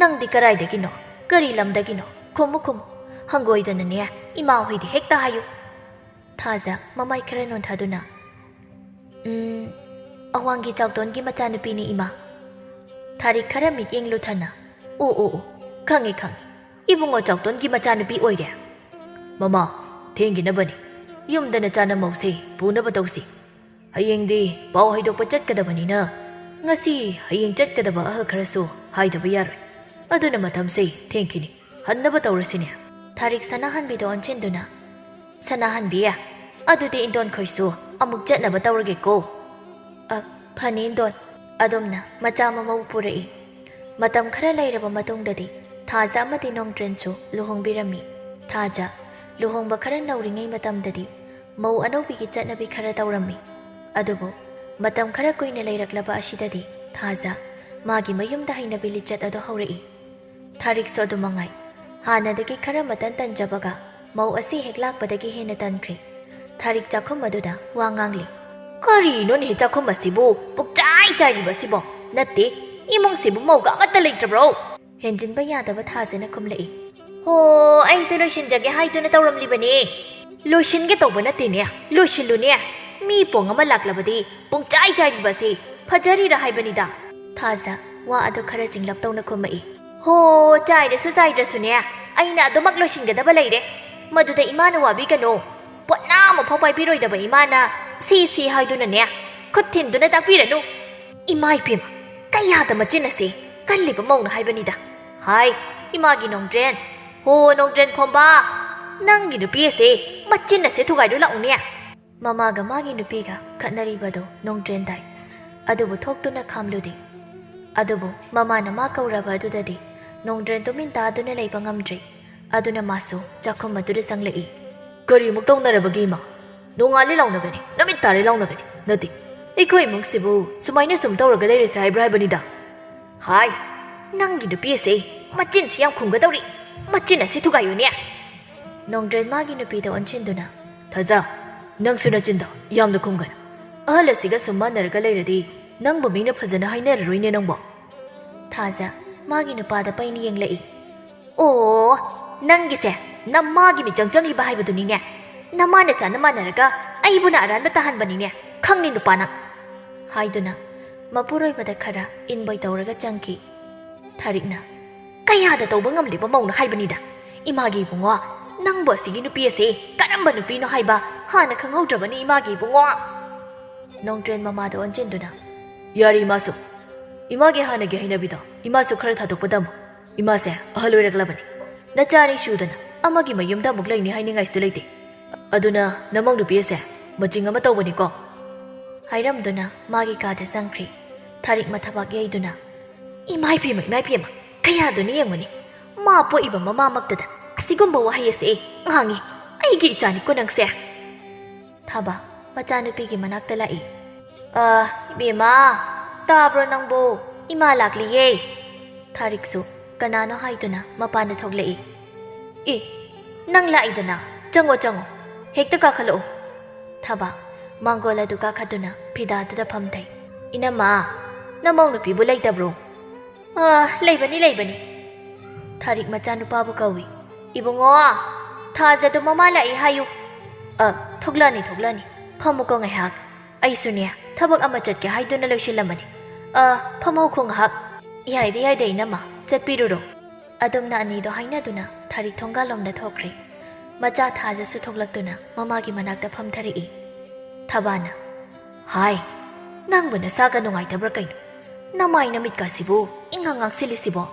ꯅꯪꯗꯤ ꯀꯔꯥꯏꯗꯒꯤꯅꯣ? ꯀꯔꯤ ꯂꯝꯗꯒꯤꯅꯣ? ꯈꯨꯝꯃꯨ, ꯈꯨꯝꯃꯨ꯫ ꯍꯪꯒꯣꯏꯗꯅꯅꯦ, ꯏꯃꯥ ꯍꯣꯏꯗ ꯍꯦꯛꯇ ꯍꯥꯏꯌꯨ꯫" ꯊꯥꯖ ꯃꯃꯥꯏ ꯈꯔ ꯅꯣꯟꯊꯗꯨꯅ, "ꯎꯝ, ꯑꯋꯥꯡꯒꯤ ꯆꯥꯎꯇꯣꯟꯒꯤ ꯃꯆꯥꯅꯨꯄꯤꯅꯤ, ꯏꯃꯥ꯫" ꯊꯥꯔꯤꯛ ꯈꯔ ꯃꯤꯠꯌꯦꯡ ꯂꯨꯊꯅ, "ꯑꯣ, ꯑꯣ, ꯑꯣ, ꯈꯪꯉꯦ, ꯈꯪꯉꯦ꯫ ꯏꯕꯨꯡꯉꯣ ꯆꯥꯎꯇꯣꯟꯒꯤ ꯃꯆꯥꯅꯨꯄꯤ ꯑꯣꯏꯔꯦ꯫" "ꯃꯃꯥ, ꯊꯦꯡꯈꯤꯅꯕꯅꯤ꯫ ꯌꯨꯝꯗ ꯅꯆꯥꯅ ꯃꯧꯁꯦ ꯄꯨꯅꯕ ꯇꯧꯁꯤ꯫ ꯍꯌꯦꯡꯗꯤ ꯄꯥꯎ ꯍꯥꯏꯗꯣꯛꯄ ꯆꯠꯀꯗꯕꯅꯤꯅ ꯉꯁꯤ ꯍꯌꯦꯡ ꯆꯠꯀꯗꯕ ꯑꯍꯜ ꯈꯔꯁꯨ ꯍꯥꯏꯗꯕ ꯌꯥꯔꯣꯏ꯫ ꯑꯗꯨꯅ ꯃꯇꯝꯁꯦ ꯊꯦꯡꯈꯤꯅꯤ꯫ ꯍꯟꯅꯕ ꯇꯧꯔꯁꯤꯅꯦ꯫" ꯊꯥꯔꯤꯛ ꯁꯅꯥꯍꯟꯕꯤꯗ ꯑꯣꯟꯁꯤꯟꯗꯨꯅ, "ꯁꯅꯥꯍꯟꯕꯤ, ꯑꯗꯨꯗꯤ ꯏꯟꯗꯣꯟꯈꯣꯏꯁꯨ ꯑꯃꯨꯛ ꯆꯠꯅꯕ ꯇꯧꯔꯒꯦꯀꯣ꯫" "ꯑ, ꯐꯅꯤ ꯏꯟꯗꯣꯟ꯫" ꯑꯗꯨꯝꯅ ꯃꯆꯥ ꯃꯃꯧ ꯄꯨꯔꯛꯏ꯫ ꯃꯇꯝ ꯈꯔ ꯂꯩꯔꯕ ꯃꯇꯨꯡꯗꯗꯤ ꯊꯥꯖ ꯑꯃꯗꯤ ꯅꯣꯡꯗ꯭ꯔꯦꯟꯁꯨ ꯂꯨꯍꯣꯡꯕꯤꯔꯝꯃꯤ꯫ ꯊꯥꯖ ꯂꯨꯍꯣꯡꯕ ꯈꯔ ꯅꯧꯔꯤꯉꯩ ꯃꯇꯝꯗꯗꯤ ꯃꯧ ꯑꯅꯧꯕꯤꯒꯤ ꯆꯠꯅꯕꯤ ꯈꯔ ꯇꯧꯔꯝꯃꯤ꯫ ꯑꯗꯨꯕꯨ ꯃꯇꯝ ꯈꯔ ꯀꯨꯏꯅ ꯂꯩꯔꯛꯂꯕ ꯑꯁꯤꯗꯗꯤ ꯊꯥꯖ ꯃꯥꯒꯤ ꯃꯌꯨꯝꯗ ꯍꯩꯅꯕꯤ ꯂꯤꯆꯠ ꯑꯗꯨ ꯍꯧꯔꯛꯏ꯫ ꯊꯥꯔꯤꯛꯁꯨ ꯑꯗꯨ ꯃꯉꯥꯏ꯫ ꯍꯥꯟꯅꯗꯒꯤ ꯈꯔ ꯃꯇꯟ ꯇꯟꯖꯕꯒ ꯃꯧ ꯑꯁꯤ ꯍꯦꯛ ꯂꯥꯛꯄꯗꯒꯤ ꯍꯦꯟꯅ ꯇꯟꯈ꯭ꯔꯦ꯫ ꯊꯥꯔꯤꯛ ꯆꯥꯛꯈꯨꯝ ꯑꯗꯨꯗ ꯋꯥ ꯉꯥꯡꯂꯤ꯫ "ꯀꯔꯤꯅꯣꯅꯦ ꯆꯥꯛꯈꯨꯝ ꯑꯁꯤꯕꯨ ꯄꯨꯛꯆꯥꯏ ꯆꯥꯏꯔꯤꯕꯁꯤꯕꯣ? ꯅꯠꯇꯦ, ꯏꯃꯨꯡꯁꯤꯕꯨ ꯃꯧꯒ ꯑꯃꯠꯇ ꯂꯩꯇ꯭ꯔꯕ꯭ꯔꯣ?" ꯍꯦꯟꯖꯤꯟꯕ ꯌꯥꯗꯕ ꯊꯥꯖꯅ ꯈꯨꯝꯂꯛꯏ꯫ "ꯍꯣ, ꯑꯩꯁꯨ ꯂꯣꯏꯁꯤꯟꯖꯒꯦ ꯍꯥꯏꯗꯨꯅ ꯇꯧꯔꯝꯂꯤꯕꯅꯦ꯫ ꯂꯣꯏꯁꯤꯟꯒꯦ ꯇꯧꯕ ꯅꯠꯇꯦꯅꯦ, ꯂꯣꯏꯁꯤꯜꯂꯨꯅꯦ꯫ ꯃꯤ ꯄꯣꯡ ꯑꯃ ꯂꯥꯛꯂꯕꯗꯤ ꯄꯨꯡꯆꯥꯏ ꯆꯥꯏꯔꯤꯕꯁꯦ ꯐꯖꯔꯤꯔꯥ ꯍꯥꯏꯕꯅꯤꯗ꯫" ꯊꯥꯖ ꯋꯥ ꯑꯗꯨ ꯈꯔ ꯆꯤꯡꯂꯞ ꯇꯧꯅ ꯈꯨꯝꯃꯛꯏ꯫ "ꯍꯣ, ꯆꯥꯏꯔꯁꯨ ꯆꯥꯏꯗ꯭ꯔꯁꯨꯅꯦ, ꯑꯩꯅ ꯑꯗꯨꯃꯛ ꯂꯣꯏꯁꯤꯟꯒꯗꯕ ꯂꯩꯔꯦ꯫ ꯃꯗꯨꯗ ꯏꯃꯥꯅ ꯋꯥꯕꯤꯒꯅꯨ꯫ ꯄꯣꯠꯅꯥ ꯑꯃꯐꯥꯎ ꯄꯥꯏꯕꯤꯔꯣꯏꯗꯕ ꯏꯃꯥꯅ ꯁꯤ ꯁꯤ ꯍꯥꯏꯗꯨꯅꯅꯦ ꯈꯨꯠ ꯊꯤꯟꯗꯨꯅ ꯇꯥꯛꯄꯤꯔꯅꯨ꯫ ꯏꯃꯥ ꯏꯄꯦꯝꯃ, ꯀꯌꯥꯗ ꯃꯆꯤꯟ ꯑꯁꯤ ꯀꯜꯂꯤꯕ ꯃꯧꯅ ꯍꯥꯏꯕꯅꯤꯗ꯫ ꯍꯥꯏ, ꯏꯃꯥꯒꯤ ꯅꯣꯡꯗ꯭ꯔꯦꯟ꯫ ꯍꯣ, ꯅꯣꯡꯗ꯭ꯔꯦꯟ ꯈꯣꯝꯕ, ꯅꯪꯒꯤ ꯅꯨꯄꯤ ꯑꯁꯦ ꯃꯆꯤꯟ ꯑꯁꯦ ꯊꯨꯒꯥꯏꯔꯨ ꯂꯥꯛꯎꯅꯦ꯫" ꯃꯃꯥꯒ ꯃꯥꯒꯤ ꯅꯨꯄꯤꯒ ꯈꯠꯅꯔꯤꯕꯗꯨ ꯅꯣꯡꯗ꯭ꯔꯦꯟ ꯇꯥꯏ꯫ ꯑꯗꯨꯕꯨ ꯊꯣꯛꯇꯨꯅ ꯈꯥꯝꯂꯨꯗꯦ꯫ ꯑꯗꯨꯕꯨ ꯃꯃꯥꯅ ꯃꯥ ꯀꯧꯔꯕ ꯑꯗꯨꯗꯗꯤ ꯅꯣꯡꯗ꯭ꯔꯦꯟ ꯇꯨꯃꯤꯟ ꯇꯥꯗꯨꯅ ꯂꯩꯕ ꯉꯝꯗ꯭ꯔꯦ꯫ ꯑꯗꯨꯅ ꯃꯥꯁꯨ ꯆꯥꯛꯈꯨꯝ ꯑꯗꯨꯗ ꯆꯪꯂꯛꯏ꯫ "ꯀꯔꯤꯃꯨꯛ ꯇꯧꯅꯔꯕꯒꯦ ꯏꯃꯥ? ꯅꯣꯡꯉꯥꯜꯂꯦ ꯂꯥꯎꯅꯒꯅꯤ, ꯅꯨꯃꯤꯠ ꯇꯥꯔꯦ ꯂꯥꯎꯅꯒꯅꯤ꯫ ꯅꯠꯇꯦ, ꯑꯩꯈꯣꯏ ꯏꯃꯨꯡꯁꯤꯕꯨ ꯁꯨꯃꯥꯏꯅ ꯁꯨꯝ ꯇꯧꯔꯒ ꯂꯩꯔꯁꯦ ꯍꯥꯏꯕ꯭ꯔꯥ ꯍꯥꯏꯕꯅꯤꯗ?" "ꯍꯥꯏ, ꯅꯪꯒꯤ ꯅꯨꯄꯤ ꯑꯁꯦ ꯃꯆꯤꯟꯁꯤ ꯌꯥꯝ ꯈꯨꯝꯒꯗꯧꯔꯤ꯫ ꯃꯆꯤꯟ ꯑꯁꯤ ꯊꯨꯒꯥꯏꯌꯨꯅꯦ꯫" ꯅꯣꯡꯗ꯭ꯔꯦꯟ ꯃꯥꯒꯤ ꯅꯨꯄꯤꯗ ꯑꯣꯟꯁꯤꯟꯗꯨꯅ, "ꯊꯥꯖ, ꯅꯪꯁꯨ ꯅꯆꯤꯟꯗꯣ ꯌꯥꯝꯅ ꯈꯨꯝꯒꯅꯨ꯫ ꯑꯍꯜ ꯑꯁꯤꯒ ꯁꯨꯝ ꯃꯥꯟꯅꯔꯒ ꯂꯩꯔꯗꯤ ꯅꯪꯕꯨ ꯃꯤꯅ ꯐꯖꯅ ꯍꯥꯏꯅꯔꯔꯣꯏꯅꯦ ꯅꯪꯕꯣ꯫" ꯊꯥꯖ ꯃꯥꯒꯤ ꯅꯨꯄꯥꯗ ꯄꯩꯅ ꯌꯦꯡꯂꯛꯏ꯫ "ꯑꯣ, ꯅꯪꯒꯤꯁꯦ ꯅꯃꯥꯒꯤ ꯃꯤꯆꯪ ꯆꯪꯂꯤꯕ ꯍꯥꯏꯕꯗꯨꯅꯤꯅꯦ꯫ ꯅꯃꯥ ꯅꯆꯥꯅ ꯃꯥꯟꯅꯔꯒ ꯑꯩꯕꯨꯅ ꯑꯔꯥꯟꯕ ꯇꯥꯍꯟꯕꯅꯤꯅꯦ, ꯈꯪꯅꯤ ꯅꯨꯄꯥ ꯅꯪ꯫" ꯍꯥꯏꯗꯨꯅ ꯃꯄꯨꯔꯣꯏꯕꯗ ꯈꯔ ꯏꯟꯕꯣꯏ ꯇꯧꯔꯒ ꯆꯪꯈꯤ꯫ ꯊꯥꯔꯤꯛꯅ, "ꯀꯌꯥꯗ ꯇꯧꯕ ꯉꯝꯂꯤꯕ ꯃꯧꯅ ꯍꯥꯏꯕꯅꯤꯗ꯫ ꯏꯃꯥꯒꯤ ꯏꯕꯨꯡꯉꯣ, ꯅꯪꯕꯨ ꯑꯁꯤꯒꯤ ꯅꯨꯄꯤ ꯑꯁꯤ ꯀꯔꯝꯕ ꯅꯨꯄꯤꯅꯣ ꯍꯥꯏꯕ ꯍꯥꯟꯅ ꯈꯪꯍꯧꯗ꯭ꯔꯕꯅꯤ ꯏꯃꯥꯒꯤ ꯏꯕꯨꯡꯉꯣ꯫" ꯅꯣꯡꯗ꯭ꯔꯦꯟ ꯃꯃꯥꯗ ꯑꯣꯟꯁꯤꯟꯗꯨꯅ, "ꯌꯥꯔꯦ ꯏꯃꯥꯁꯨ꯫ ꯏꯃꯥꯒꯤ ꯍꯥꯟꯅꯒꯤ ꯍꯩꯅꯕꯤꯗꯣ ꯏꯃꯥꯁꯨ ꯈꯔ ꯊꯥꯗꯣꯛꯄ ꯇꯝꯃꯨ꯫ ꯏꯃꯥꯁꯦ ꯑꯍꯜ ꯑꯣꯏꯔꯛꯂꯕꯅꯤ꯫ ꯅꯆꯥ ꯑꯅꯤ ꯁꯨꯗꯅ ꯑꯃꯒꯤ ꯃꯌꯨꯝꯗ ꯑꯃꯨꯛ ꯂꯩꯅꯤ ꯍꯥꯏꯅꯤꯡꯉꯥꯏꯁꯨ ꯂꯩꯇꯦ꯫ ꯑꯗꯨꯅ ꯅꯃꯧ ꯅꯨꯄꯤ ꯑꯁꯦ ꯃꯆꯤꯡ ꯑꯃ ꯇꯧꯕꯅꯤꯀꯣ꯫" ꯍꯥꯏꯔꯝꯗꯨꯅ ꯃꯥꯒꯤ ꯀꯥꯗ ꯆꯪꯈ꯭ꯔꯦ꯫ ꯊꯥꯔꯤꯛ ꯃꯊꯕꯥꯛ ꯌꯩꯗꯨꯅ, "ꯏꯃꯥ ꯏꯄꯦꯝꯃ, ꯏꯃꯥ ꯏꯄꯦꯝꯃ, ꯀꯌꯥꯗꯨꯅ ꯌꯦꯡꯉꯨꯅꯤ꯫ ꯃꯥ ꯄꯣꯛꯏꯕ ꯃꯃꯥꯃꯛꯇꯗ ꯑꯁꯤꯒꯨꯝꯕ ꯋꯥꯍꯩ ꯑꯁꯦ ꯉꯥꯡꯉꯤ꯫ ꯑꯩꯒꯤ ꯏꯆꯥꯅꯤꯀꯣ ꯅꯪꯁꯦ꯫" ꯊꯥꯕ ꯃꯆꯥꯅꯨꯄꯤꯒꯤ ꯃꯅꯥꯛꯇ ꯂꯥꯛꯏ꯫ "ꯑ, ꯏꯕꯦꯝꯃ, ꯇꯥꯕ꯭ꯔꯣ ꯅꯪꯕꯨ? ꯏꯃꯥ ꯂꯥꯛꯂꯤꯌꯦ!" ꯊꯥꯔꯤꯛꯁꯨ ꯀꯅꯥꯅꯣ ꯍꯥꯏꯗꯨꯅ ꯃꯄꯥꯟꯗ ꯊꯣꯛꯂꯛꯏ꯫ "ꯑꯦ, ꯅꯪ ꯂꯥꯛꯏꯗꯅ? ꯆꯪꯉꯣ, ꯆꯪꯉꯣ, ꯍꯦꯛꯇ ꯀꯥꯈꯠꯂꯛꯑꯣ!" ꯊꯕꯥ ꯃꯥꯡꯒꯣꯜ ꯑꯗꯨ ꯀꯥꯈꯠꯇꯨꯅ ꯐꯤꯗꯥꯗꯨꯗ ꯐꯝꯊꯩ꯫ "ꯏꯅꯝꯃ, ꯅꯃꯧ ꯅꯨꯄꯤꯕꯨ ꯂꯩꯇꯕ꯭ꯔꯣ?" "ꯑ, ꯂꯩꯕꯅꯤ, ꯂꯩꯕꯅꯤ꯫" ꯊꯥꯔꯤꯛ ꯃꯆꯥꯅꯨꯄꯥꯕꯨ ꯀꯧꯏ꯫ "ꯏꯕꯨꯡꯉꯣ, ꯊꯥꯖꯗꯣ ꯃꯃꯥ ꯂꯥꯛꯏ ꯍꯥꯏꯌꯨ꯫" "ꯑ, ꯊꯣꯛꯂꯛꯑꯅꯤ, ꯊꯣꯛꯂꯛꯑꯅꯤ꯫ ꯐꯝꯃꯨꯀꯣ ꯉꯥꯏꯍꯥꯛ꯫ ꯑꯩꯁꯨꯅꯦ, ꯊꯕꯛ ꯑꯃ ꯆꯠꯀꯦ ꯍꯥꯏꯗꯨꯅ ꯂꯣꯏꯁꯤꯜꯂꯝꯕꯅꯤ꯫ ꯑ, ꯐꯝꯍꯧꯈꯣ ꯉꯥꯏꯍꯥꯛ꯫" "ꯌꯥꯏꯗ, ꯌꯥꯏꯗ, ꯏꯅꯝꯃ, ꯆꯠꯄꯤꯔꯨꯔꯣ꯫" ꯑꯗꯨꯝꯅ ꯑꯅꯤꯗꯣ ꯍꯥꯏꯅꯗꯨꯅ ꯊꯥꯔꯤꯛ ꯊꯣꯡꯒꯥꯜꯂꯣꯝꯗ ꯊꯣꯛꯈ꯭ꯔꯦ꯫ ꯃꯆꯥ ꯊꯥꯖꯁꯨ ꯊꯣꯛꯂꯛꯇꯨꯅ ꯃꯃꯥꯒꯤ ꯃꯅꯥꯛꯇ ꯐꯝꯊꯔꯛꯏ꯫ ꯊꯕꯥꯅ, "ꯍꯥꯏ, ꯅꯪꯕꯨ ꯅꯁꯥꯒ ꯅꯨꯡꯉꯥꯏꯇꯕ꯭ꯔꯥ ꯀꯩꯅꯣ? ꯅꯃꯥꯏ ꯅꯃꯤꯠꯀꯁꯤꯕꯨ ꯏꯉꯥꯡ ꯉꯥꯡꯁꯤꯜꯂꯤꯁꯤꯕꯣ?"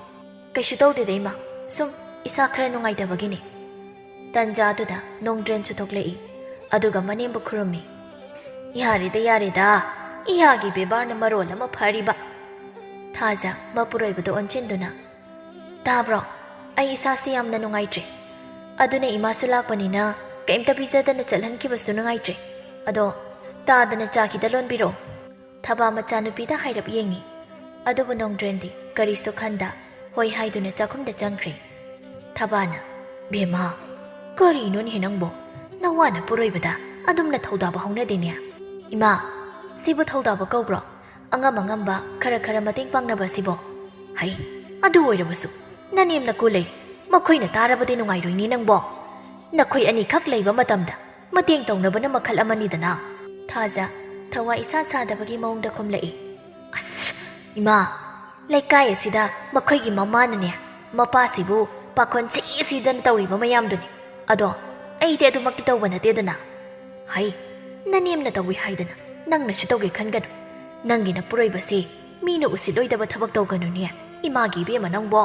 "ꯀꯩꯁꯨ ꯇꯧꯗꯦꯗ ꯏꯃꯥ, ꯁꯨꯝ ꯏꯁꯥ ꯈꯔ ꯅꯨꯡꯉꯥꯏꯇꯕꯒꯤꯅꯦ꯫" ꯇꯟꯖꯥꯗꯨꯗ ꯅꯣꯡꯗ꯭ꯔꯦꯟꯁꯨ ꯊꯣꯛꯂꯛꯏ, ꯑꯗꯨꯒ ꯃꯅꯦꯝꯕꯨ ꯈꯨꯔꯨꯝꯃꯤ꯫ "ꯌꯥꯔꯦꯗ, ꯌꯥꯔꯦꯗ, ꯏꯌꯥꯒꯤ ꯕꯦꯕꯥꯔꯅ ꯃꯔꯣꯜ ꯑꯃ ꯐꯔꯤꯕ꯫" ꯊꯥꯖ ꯃꯄꯨꯔꯣꯏꯕꯗ ꯑꯣꯟꯁꯤꯟꯗꯨꯅ, "ꯇꯥꯕ꯭ꯔꯣ? ꯑꯩ ꯏꯁꯥꯁꯤ ꯌꯥꯝꯅ ꯅꯨꯡꯉꯥꯏꯇ꯭ꯔꯦ꯫ ꯑꯗꯨꯅ ꯏꯃꯥꯁꯨ ꯂꯥꯛꯄꯅꯤꯅ ꯀꯩꯝꯇ ꯄꯤꯖꯗꯅ ꯆꯠꯍꯟꯈꯤꯕꯁꯨ ꯅꯨꯡꯉꯥꯏꯇ꯭ꯔꯦ꯫ ꯑꯗꯣ ꯇꯥꯗꯅ ꯆꯥ ꯈꯤꯇ ꯂꯣꯟꯕꯤꯔꯣ꯫" ꯊꯕꯥ ꯃꯆꯥꯅꯨꯄꯤꯗ ꯍꯥꯏꯔꯞ ꯌꯦꯡꯉꯤ꯫ ꯑꯗꯨꯕꯨ ꯅꯣꯡꯗ꯭ꯔꯦꯟꯗꯤ ꯀꯔꯤꯁꯨ ꯈꯟꯗ ꯍꯣꯏ ꯍꯥꯏꯗꯨꯅ ꯆꯥꯛꯈꯨꯝꯗ ꯆꯪꯈ꯭ꯔꯦ꯫ ꯊꯕꯥꯅ, "ꯕꯦꯝꯃ, ꯀꯔꯤꯅꯣꯅꯦ ꯅꯪꯕꯣ? ꯅꯋꯥ ꯅꯄꯨꯔꯣꯏꯕꯗ ꯑꯗꯨꯝꯅ ꯊꯧꯗꯥꯕ ꯍꯧꯅꯗꯦꯅꯦ꯫" "ꯏꯃꯥ, ꯁꯤꯕꯨ ꯊꯧꯗꯥꯕ ꯀꯧꯕ꯭ꯔꯣ? ꯑꯉꯝ ꯑꯉꯝꯕ ꯈꯔ ꯈꯔ ꯃꯇꯦꯡ ꯄꯥꯡꯅꯕ ꯁꯤꯕꯣ?" "ꯍꯩ, ꯑꯗꯨ ꯑꯣꯏꯔꯕꯁꯨ ꯅꯅꯦꯝ ꯅꯀꯨ ꯂꯩꯔꯤ, ꯃꯈꯣꯏꯅ ꯇꯥꯔꯕꯗꯤ ꯅꯨꯡꯉꯥꯏꯔꯣꯏꯅꯦ ꯅꯪꯕꯣ꯫ ꯅꯈꯣꯏ ꯑꯅꯤꯈꯛ ꯂꯩꯕ ꯃꯇꯝꯗ ꯃꯇꯦꯡ ꯇꯧꯅꯕꯅ ꯃꯈꯜ ꯑꯃꯅꯤꯗꯅ꯫" ꯊꯥꯖ ꯊꯋꯥ ꯏꯁꯥ ꯁꯥꯗꯕꯒꯤ ꯃꯑꯣꯡꯗ ꯈꯨꯝꯂꯛꯏ꯫ "ꯑꯁ, ꯏꯃꯥ, ꯂꯩꯀꯥꯏ ꯑꯁꯤꯗ ꯃꯈꯣꯏꯒꯤ ꯃꯃꯥꯅꯅꯦ, ꯃꯄꯥꯁꯤꯕꯨ ꯄꯥꯈꯣꯟ ꯁꯤ ꯁꯤꯗꯅ ꯇꯧꯔꯤꯕ ꯃꯌꯥꯝꯗꯨꯅꯤ꯫ ꯑꯗꯣ ꯑꯩꯗꯤ ꯑꯗꯨꯃꯛꯇꯤ ꯇꯧꯕ ꯅꯠꯇꯦꯗꯅ꯫" "ꯍꯩ, ꯅꯅꯦꯝꯅ ꯇꯧꯏ ꯍꯥꯏꯗꯅ ꯅꯪꯅꯁꯨ ꯇꯧꯒꯦ ꯈꯟꯒꯅꯨ꯫ ꯅꯪꯒꯤ ꯅꯄꯨꯔꯣꯏꯕꯁꯤ ꯃꯤꯅ ꯎꯁꯤꯠꯂꯣꯏꯗꯕ ꯊꯕꯛ ꯇꯧꯒꯅꯨꯅꯦ, ꯏꯃꯥꯒꯤ ꯏꯕꯦꯝꯃ ꯅꯪꯕꯣ꯫"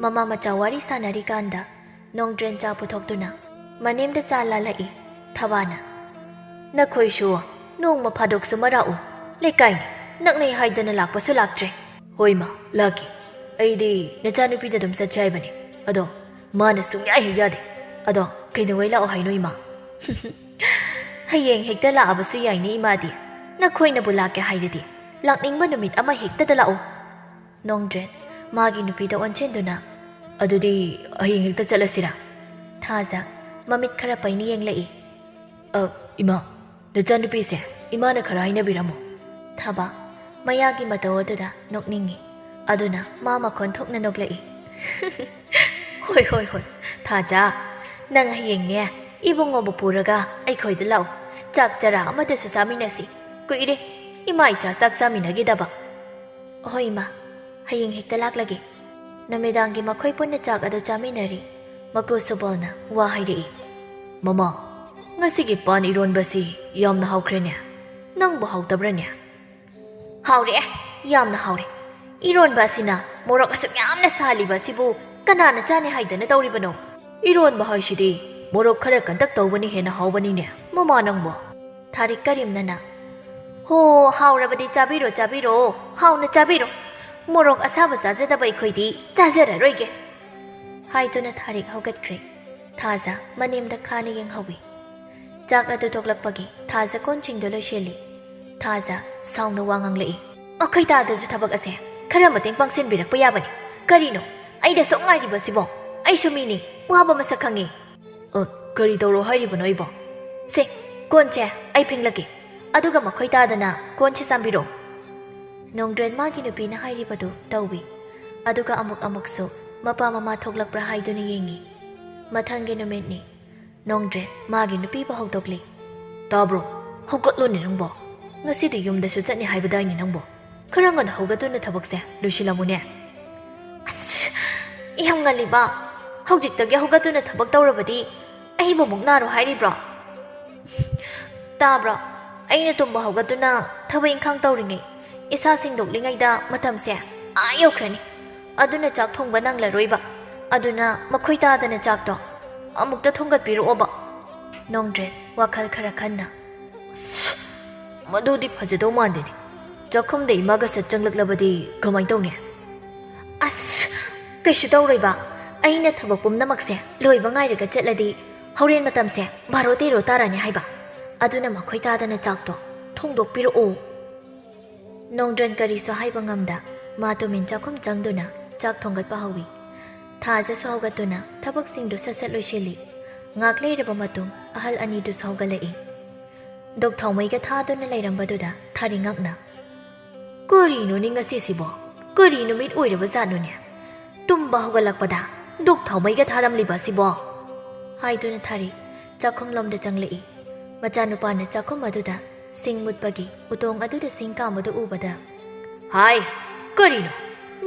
ꯃꯃꯥ ꯃꯆꯥ ꯋꯥꯔꯤ ꯁꯥꯟꯅꯔꯤꯀꯥꯟꯗ ꯅꯣꯡꯗ꯭ꯔꯦꯟ ꯆꯥ ꯄꯨꯊꯣꯛꯇꯨꯅ ꯃꯅꯦꯝꯗ ꯆꯥ ꯂꯥꯜꯂꯛꯏ꯫ ꯊꯕꯥꯅ, "ꯅꯈꯣꯏꯁꯨ ꯅꯣꯡꯃ ꯐꯥꯗꯣꯛꯁꯨ ꯃꯔꯥꯛꯎ꯫ ꯂꯩꯀꯥꯏꯅꯤ, ꯅꯛꯅꯩ ꯍꯥꯏꯗꯅ ꯂꯥꯛꯄꯁꯨ ꯂꯥꯛꯇ꯭ꯔꯦ꯫" "ꯍꯣꯏ ꯃꯥ, ꯂꯥꯛꯀꯦ꯫ ꯑꯩꯗꯤ ꯅꯆꯥꯅꯨꯄꯤꯗ ꯑꯗꯨꯝ ꯆꯠꯁꯦ ꯍꯥꯏꯕꯅꯤ꯫ ꯑꯗꯣ ꯃꯥꯅ ꯁꯨꯡꯌꯥ ꯍꯦꯛ ꯌꯥꯗꯦ꯫ ꯑꯗꯣ ꯀꯩꯗꯧꯉꯩ ꯂꯥꯛꯑꯣ ꯍꯥꯏꯅꯣ ꯏꯃꯥ?" "ꯍꯌꯦꯡ ꯍꯦꯛꯇ ꯂꯥꯛꯑꯕꯁꯨ ꯌꯥꯏꯅꯦ ꯏꯃꯥꯗꯤ꯫ "ꯅꯈꯣꯏꯅꯕꯨ ꯂꯥꯛꯀꯦ ꯍꯥꯏꯔꯗꯤ ꯂꯥꯛꯅꯤꯡꯕ ꯅꯨꯃꯤꯠ ꯑꯃ ꯍꯦꯛꯇꯗ ꯂꯥꯛꯎ꯫" ꯅꯣꯡꯗ꯭ꯔꯦꯟ ꯃꯥꯒꯤ ꯅꯨꯄꯤꯗ ꯑꯣꯟꯁꯤꯟꯗꯨꯅ, "ꯑꯗꯨꯗꯤ ꯍꯌꯦꯡ ꯍꯦꯛꯇ ꯆꯠꯂꯁꯤꯔꯥ?" ꯊꯥꯖ ꯃꯃꯤꯠ ꯈꯔ ꯄꯩꯅ ꯌꯦꯡꯂꯛꯏ꯫ "ꯑ, ꯏꯃꯥ, ꯅꯆꯥꯅꯨꯄꯤꯁꯦ ꯏꯃꯥꯅ ꯈꯔ ꯍꯥꯏꯅꯕꯤꯔꯝꯃꯣ꯫" ꯊꯕ ꯃꯌꯥꯒꯤ ꯃꯇꯧ ꯑꯗꯨꯗ ꯅꯣꯛꯅꯤꯡꯉꯤ꯫ ꯑꯗꯨꯅ ꯃꯥ ꯃꯈꯣꯟ ꯊꯣꯛꯅ ꯅꯣꯛꯂꯛꯏ꯫ "ꯍꯣꯏ, ꯍꯣꯏ, ꯍꯣꯏ꯫ ꯊꯥꯖ, ꯅꯪ ꯍꯌꯦꯡꯅꯦ ꯏꯕꯨꯡꯉꯣꯕꯨ ꯄꯨꯔꯒ ꯑꯩꯈꯣꯏꯗ ꯂꯥꯛꯎ꯫ ꯆꯥꯛ ꯆꯔꯥ ꯑꯃꯗꯁꯨ ꯆꯥꯃꯤꯟꯅꯁꯤ꯫ ꯀꯨꯏꯔꯦ ꯏꯃꯥ ꯏꯆꯥ ꯆꯥꯛ ꯆꯥꯃꯤꯟꯅꯈꯤꯗꯕ꯫" "ꯍꯣꯏ ꯏꯃꯥ, ꯍꯌꯦꯡ ꯍꯦꯛꯇ ꯂꯥꯛꯂꯒꯦ꯫" ꯅꯨꯃꯤꯗꯥꯡꯒꯤ ꯃꯈꯣꯏ ꯄꯨꯟꯅ ꯆꯥꯛ ꯑꯗꯨ ꯆꯥꯃꯤꯟꯅꯔꯤ꯫ ꯃꯀꯨ ꯁꯨꯕꯣꯜꯅ ꯋꯥ ꯍꯥꯏꯔꯛꯏ꯫ "ꯃꯃꯥ, ꯉꯁꯤꯒꯤ ꯄꯥꯟ ꯏꯔꯣꯟꯕꯁꯤ ꯌꯥꯝꯅ ꯍꯥꯎꯈ꯭ꯔꯦꯅꯦ꯫ ꯅꯪꯕꯨ ꯍꯥꯎꯇꯕ꯭ꯔꯅꯦ?" "ꯍꯥꯎꯔꯦ, ꯌꯥꯝꯅ ꯍꯥꯎꯔꯦ꯫ ꯏꯔꯣꯟꯕ ꯑꯁꯤꯅ ꯃꯣꯔꯣꯛ ꯑꯁꯨꯛ ꯌꯥꯝꯅ ꯁꯥꯍꯜꯂꯤꯕ ꯑꯁꯤꯕꯨ ꯀꯅꯥꯅ ꯆꯥꯅꯤ ꯍꯥꯏꯗꯅ ꯇꯧꯔꯤꯕꯅꯣ?" "ꯏꯔꯣꯟꯕ ꯍꯥꯏꯁꯤꯗꯤ ꯃꯣꯔꯣꯛ ꯈꯔ ꯀꯟꯇꯛ ꯇꯧꯕꯅ ꯍꯦꯟꯅ ꯍꯥꯎꯕꯅꯤꯅꯦ, ꯃꯃꯥ ꯅꯪꯕꯣ꯫" ꯊꯥꯔꯤꯛ ꯀꯔꯤꯝꯅꯅ, "ꯍꯣ, ꯍꯥꯎꯔꯕꯗꯤ ꯆꯥꯕꯤꯔꯣ, ꯆꯥꯕꯤꯔꯣ, ꯍꯥꯎꯅ ꯆꯥꯕꯤꯔꯣ꯫ ꯃꯣꯔꯣꯛ ꯑꯁꯥꯕ ꯆꯥꯖꯗꯕ ꯑꯩꯈꯣꯏꯗꯤ ꯆꯥꯖꯔꯔꯣꯏꯒꯦ꯫" ꯍꯥꯏꯗꯨꯅ ꯊꯥꯔꯤꯛ ꯍꯧꯒꯠꯈ꯭ꯔꯦ꯫ ꯊꯥꯖ ꯃꯅꯤꯡꯗ ꯈꯥꯅ ꯌꯦꯡꯍꯧꯏ꯫ ꯆꯥꯛ ꯑꯗꯨ ꯊꯣꯛꯂꯛꯄꯒꯤ ꯊꯥꯖ ꯀꯣꯟꯁꯤꯡꯗꯨ ꯂꯣꯏꯁꯤꯜꯂꯤ꯫ ꯊꯥꯖ ꯁꯥꯎꯅ ꯋꯥ ꯉꯥꯡꯂꯛꯏ꯫ "ꯑꯩꯈꯣꯏ ꯇꯥꯗꯁꯨ ꯊꯕꯛ ꯑꯁꯦ ꯈꯔ ꯃꯇꯦꯡ ꯄꯥꯡꯁꯤꯟꯕꯤꯔꯛꯄ ꯌꯥꯕꯅꯤ꯫ ꯀꯔꯤꯅꯣ ꯑꯩꯅ ꯁꯨꯝ ꯉꯥꯏꯔꯤꯕꯁꯤꯕꯣ? ꯑꯩꯁꯨ ꯃꯤꯅꯤ, ꯋꯥꯕ ꯃꯁꯛ ꯈꯪꯉꯤ꯫" "ꯑ, ꯀꯔꯤ ꯇꯧꯔꯣ ꯍꯥꯏꯔꯤꯕꯅꯣ ꯑꯩꯕꯣ?" "ꯁꯦ, ꯀꯣꯟꯁꯦ ꯑꯩ ꯐꯦꯡꯂꯛꯀꯦ, ꯑꯗꯨꯒ ꯃꯈꯣꯏ ꯇꯥꯗꯅ ꯀꯣꯟꯁꯦ ꯆꯥꯝꯕꯤꯔꯣ꯫" ꯅꯣꯡꯗ꯭ꯔꯦꯟ ꯃꯥꯒꯤ ꯅꯨꯄꯤꯅ ꯍꯥꯏꯔꯤꯕꯗꯨ ꯇꯧꯏ꯫ ꯑꯗꯨꯒ ꯑꯃꯨꯛ ꯑꯃꯨꯛꯁꯨ ꯃꯄꯥ ꯃꯃꯥ ꯊꯣꯛꯂꯛꯄ꯭ꯔꯥ ꯍꯥꯏꯗꯨꯅ ꯌꯦꯡꯏ꯫ ꯃꯊꯪꯒꯤ ꯅꯨꯃꯤꯠꯅꯤ꯫ ꯅꯣꯡꯗ꯭ꯔꯦꯟ ꯃꯥꯒꯤ ꯅꯨꯄꯤꯕꯨ ꯍꯧꯗꯣꯛꯂꯤ꯫ "ꯇꯥꯕ꯭ꯔꯣ? ꯍꯧꯒꯠꯂꯣꯅꯦ ꯅꯪꯕꯣ꯫ ꯉꯁꯤꯗꯤ ꯌꯨꯝꯗꯁꯨ ꯆꯠꯅꯤ ꯍꯥꯏꯕꯗꯥꯏꯅꯦ ꯅꯪꯕꯣ? ꯈꯔ ꯉꯟꯅ ꯍꯧꯒꯠꯇꯨꯅ ꯊꯕꯛꯁꯦ ꯂꯣꯏꯁꯤꯜꯂꯝꯃꯨꯅꯦ꯫" "ꯑꯁ, ꯌꯥꯝ ꯉꯜꯂꯤꯕ꯫ ꯍꯧꯖꯤꯛꯇꯒꯤ ꯍꯧꯒꯠꯇꯨꯅ ꯊꯕꯛ ꯇꯧꯔꯕꯗꯤ ꯑꯩꯕꯨ ꯑꯃꯨꯛ ꯅꯥꯔꯣ ꯍꯥꯏꯔꯤꯕ꯭ꯔꯣ? ꯇꯥꯕ꯭ꯔꯣ? ꯑꯩꯅ ꯇꯨꯝꯕ ꯍꯧꯒꯠꯇꯨꯅ ꯊꯕꯛ ꯏꯪꯈꯥꯡ ꯇꯧꯔꯤꯉꯩ, ꯏꯁꯥ ꯁꯦꯡꯗꯣꯛꯂꯤꯉꯩꯗ ꯃꯇꯝꯁꯦ ꯑꯥ ꯌꯧꯈ꯭ꯔꯅꯤ꯫ ꯑꯗꯨꯅ ꯆꯥꯛ ꯊꯣꯡꯕ ꯅꯪꯂꯔꯣꯏꯕ꯫ ꯑꯗꯨꯅ ꯃꯈꯣꯏ ꯇꯥꯗꯅ ꯆꯥꯛꯇꯣ ꯑꯃꯨꯛꯇ ꯊꯣꯡꯒꯠꯄꯤꯔꯛꯑꯣꯕ꯫" ꯅꯣꯡꯗ꯭ꯔꯦꯟ ꯋꯥꯈꯜ ꯈꯔ ꯈꯟꯅ, "ꯑꯁ, ꯃꯗꯨꯗꯤ ꯐꯖꯗꯧ ꯃꯥꯟꯗꯦꯅꯦ꯫ ꯆꯥꯛꯈꯨꯝꯗ ꯏꯃꯥꯒ ꯁꯠ ꯆꯪꯂꯛꯂꯕꯗꯤ ꯀꯃꯥꯏ ꯇꯧꯅꯤ?" "ꯑꯁ, ꯀꯩꯁꯨ ꯇꯧꯔꯣꯏꯕ꯫ ꯑꯩꯅ ꯊꯕꯛ ꯄꯨꯝꯅꯃꯛꯁꯦ ꯂꯣꯏꯕ ꯉꯥꯏꯔꯒ ꯆꯠꯂꯗꯤ ꯍꯣꯔꯦꯟ ꯃꯇꯝꯁꯦ ꯕꯥꯔꯣ ꯇꯦꯔꯣ ꯇꯥꯔꯅꯤ ꯍꯥꯏꯕ꯫ ꯑꯗꯨꯅ ꯃꯈꯣꯏ ꯇꯥꯗꯅ ꯆꯥꯛꯇꯣ ꯊꯣꯡꯗꯣꯛꯄꯤꯔꯛꯑꯣ꯫ ꯅꯣꯡꯗ꯭ꯔꯟ ꯀꯔꯤꯁꯨ ꯍꯥꯏꯕ ꯉꯝꯗ ꯃꯥ ꯇꯨꯃꯤꯟ ꯆꯥꯛꯈꯨꯝ ꯆꯪꯗꯨꯅ ꯆꯥꯛ ꯊꯣꯡꯒꯠꯄ ꯍꯧꯏ꯫ ꯊꯥꯖꯁꯨ ꯍꯧꯒꯠꯇꯨꯅ ꯊꯕꯛꯁꯤꯡꯗꯨ ꯁꯠ ꯁꯠ ꯂꯣꯏꯁꯤꯜꯂꯤ꯫ ꯉꯥꯛ ꯂꯩꯔꯕ ꯃꯇꯨꯡ ꯑꯍꯜ ꯑꯅꯤꯗꯨꯁꯨ ꯍꯧꯒꯠꯂꯛꯏ꯫ ꯗꯨꯛ ꯊꯥꯎꯃꯩꯒ ꯊꯥꯗꯨꯅ ꯂꯩꯔꯝꯕꯗꯨꯗ ꯊꯥꯔꯤ ꯉꯛꯅ, "ꯀꯔꯤꯅꯣꯅꯦ ꯉꯁꯤꯁꯤꯕꯣ? ꯀꯔꯤ ꯅꯨꯃꯤꯠ ꯑꯣꯏꯔꯕ ꯖꯥꯠꯅꯣꯅꯦ? ꯇꯨꯝꯕ ꯍꯧꯒꯠꯂꯛꯄꯗ ꯗꯨꯛ ꯊꯥꯎꯃꯩꯒ ꯊꯥꯔꯝꯂꯤꯕ ꯑꯁꯤꯕꯣ?" ꯍꯥꯏꯗꯨꯅ ꯊꯥꯔꯤ ꯆꯥꯛꯈꯨꯝꯂꯣꯝꯗ ꯆꯪꯂꯛꯏ꯫ ꯃꯆꯥꯅꯨꯄꯥꯅ ꯆꯥꯛꯈꯨꯝ ꯑꯗꯨꯗ ꯁꯤꯡ ꯃꯨꯠꯄꯒꯤ ꯎꯇꯣꯡ ꯑꯗꯨꯗ ꯁꯤꯡ ꯀꯥꯝꯕꯗꯨ ꯎꯕꯗ, "ꯍꯥꯏ, ꯀꯔꯤꯅꯣ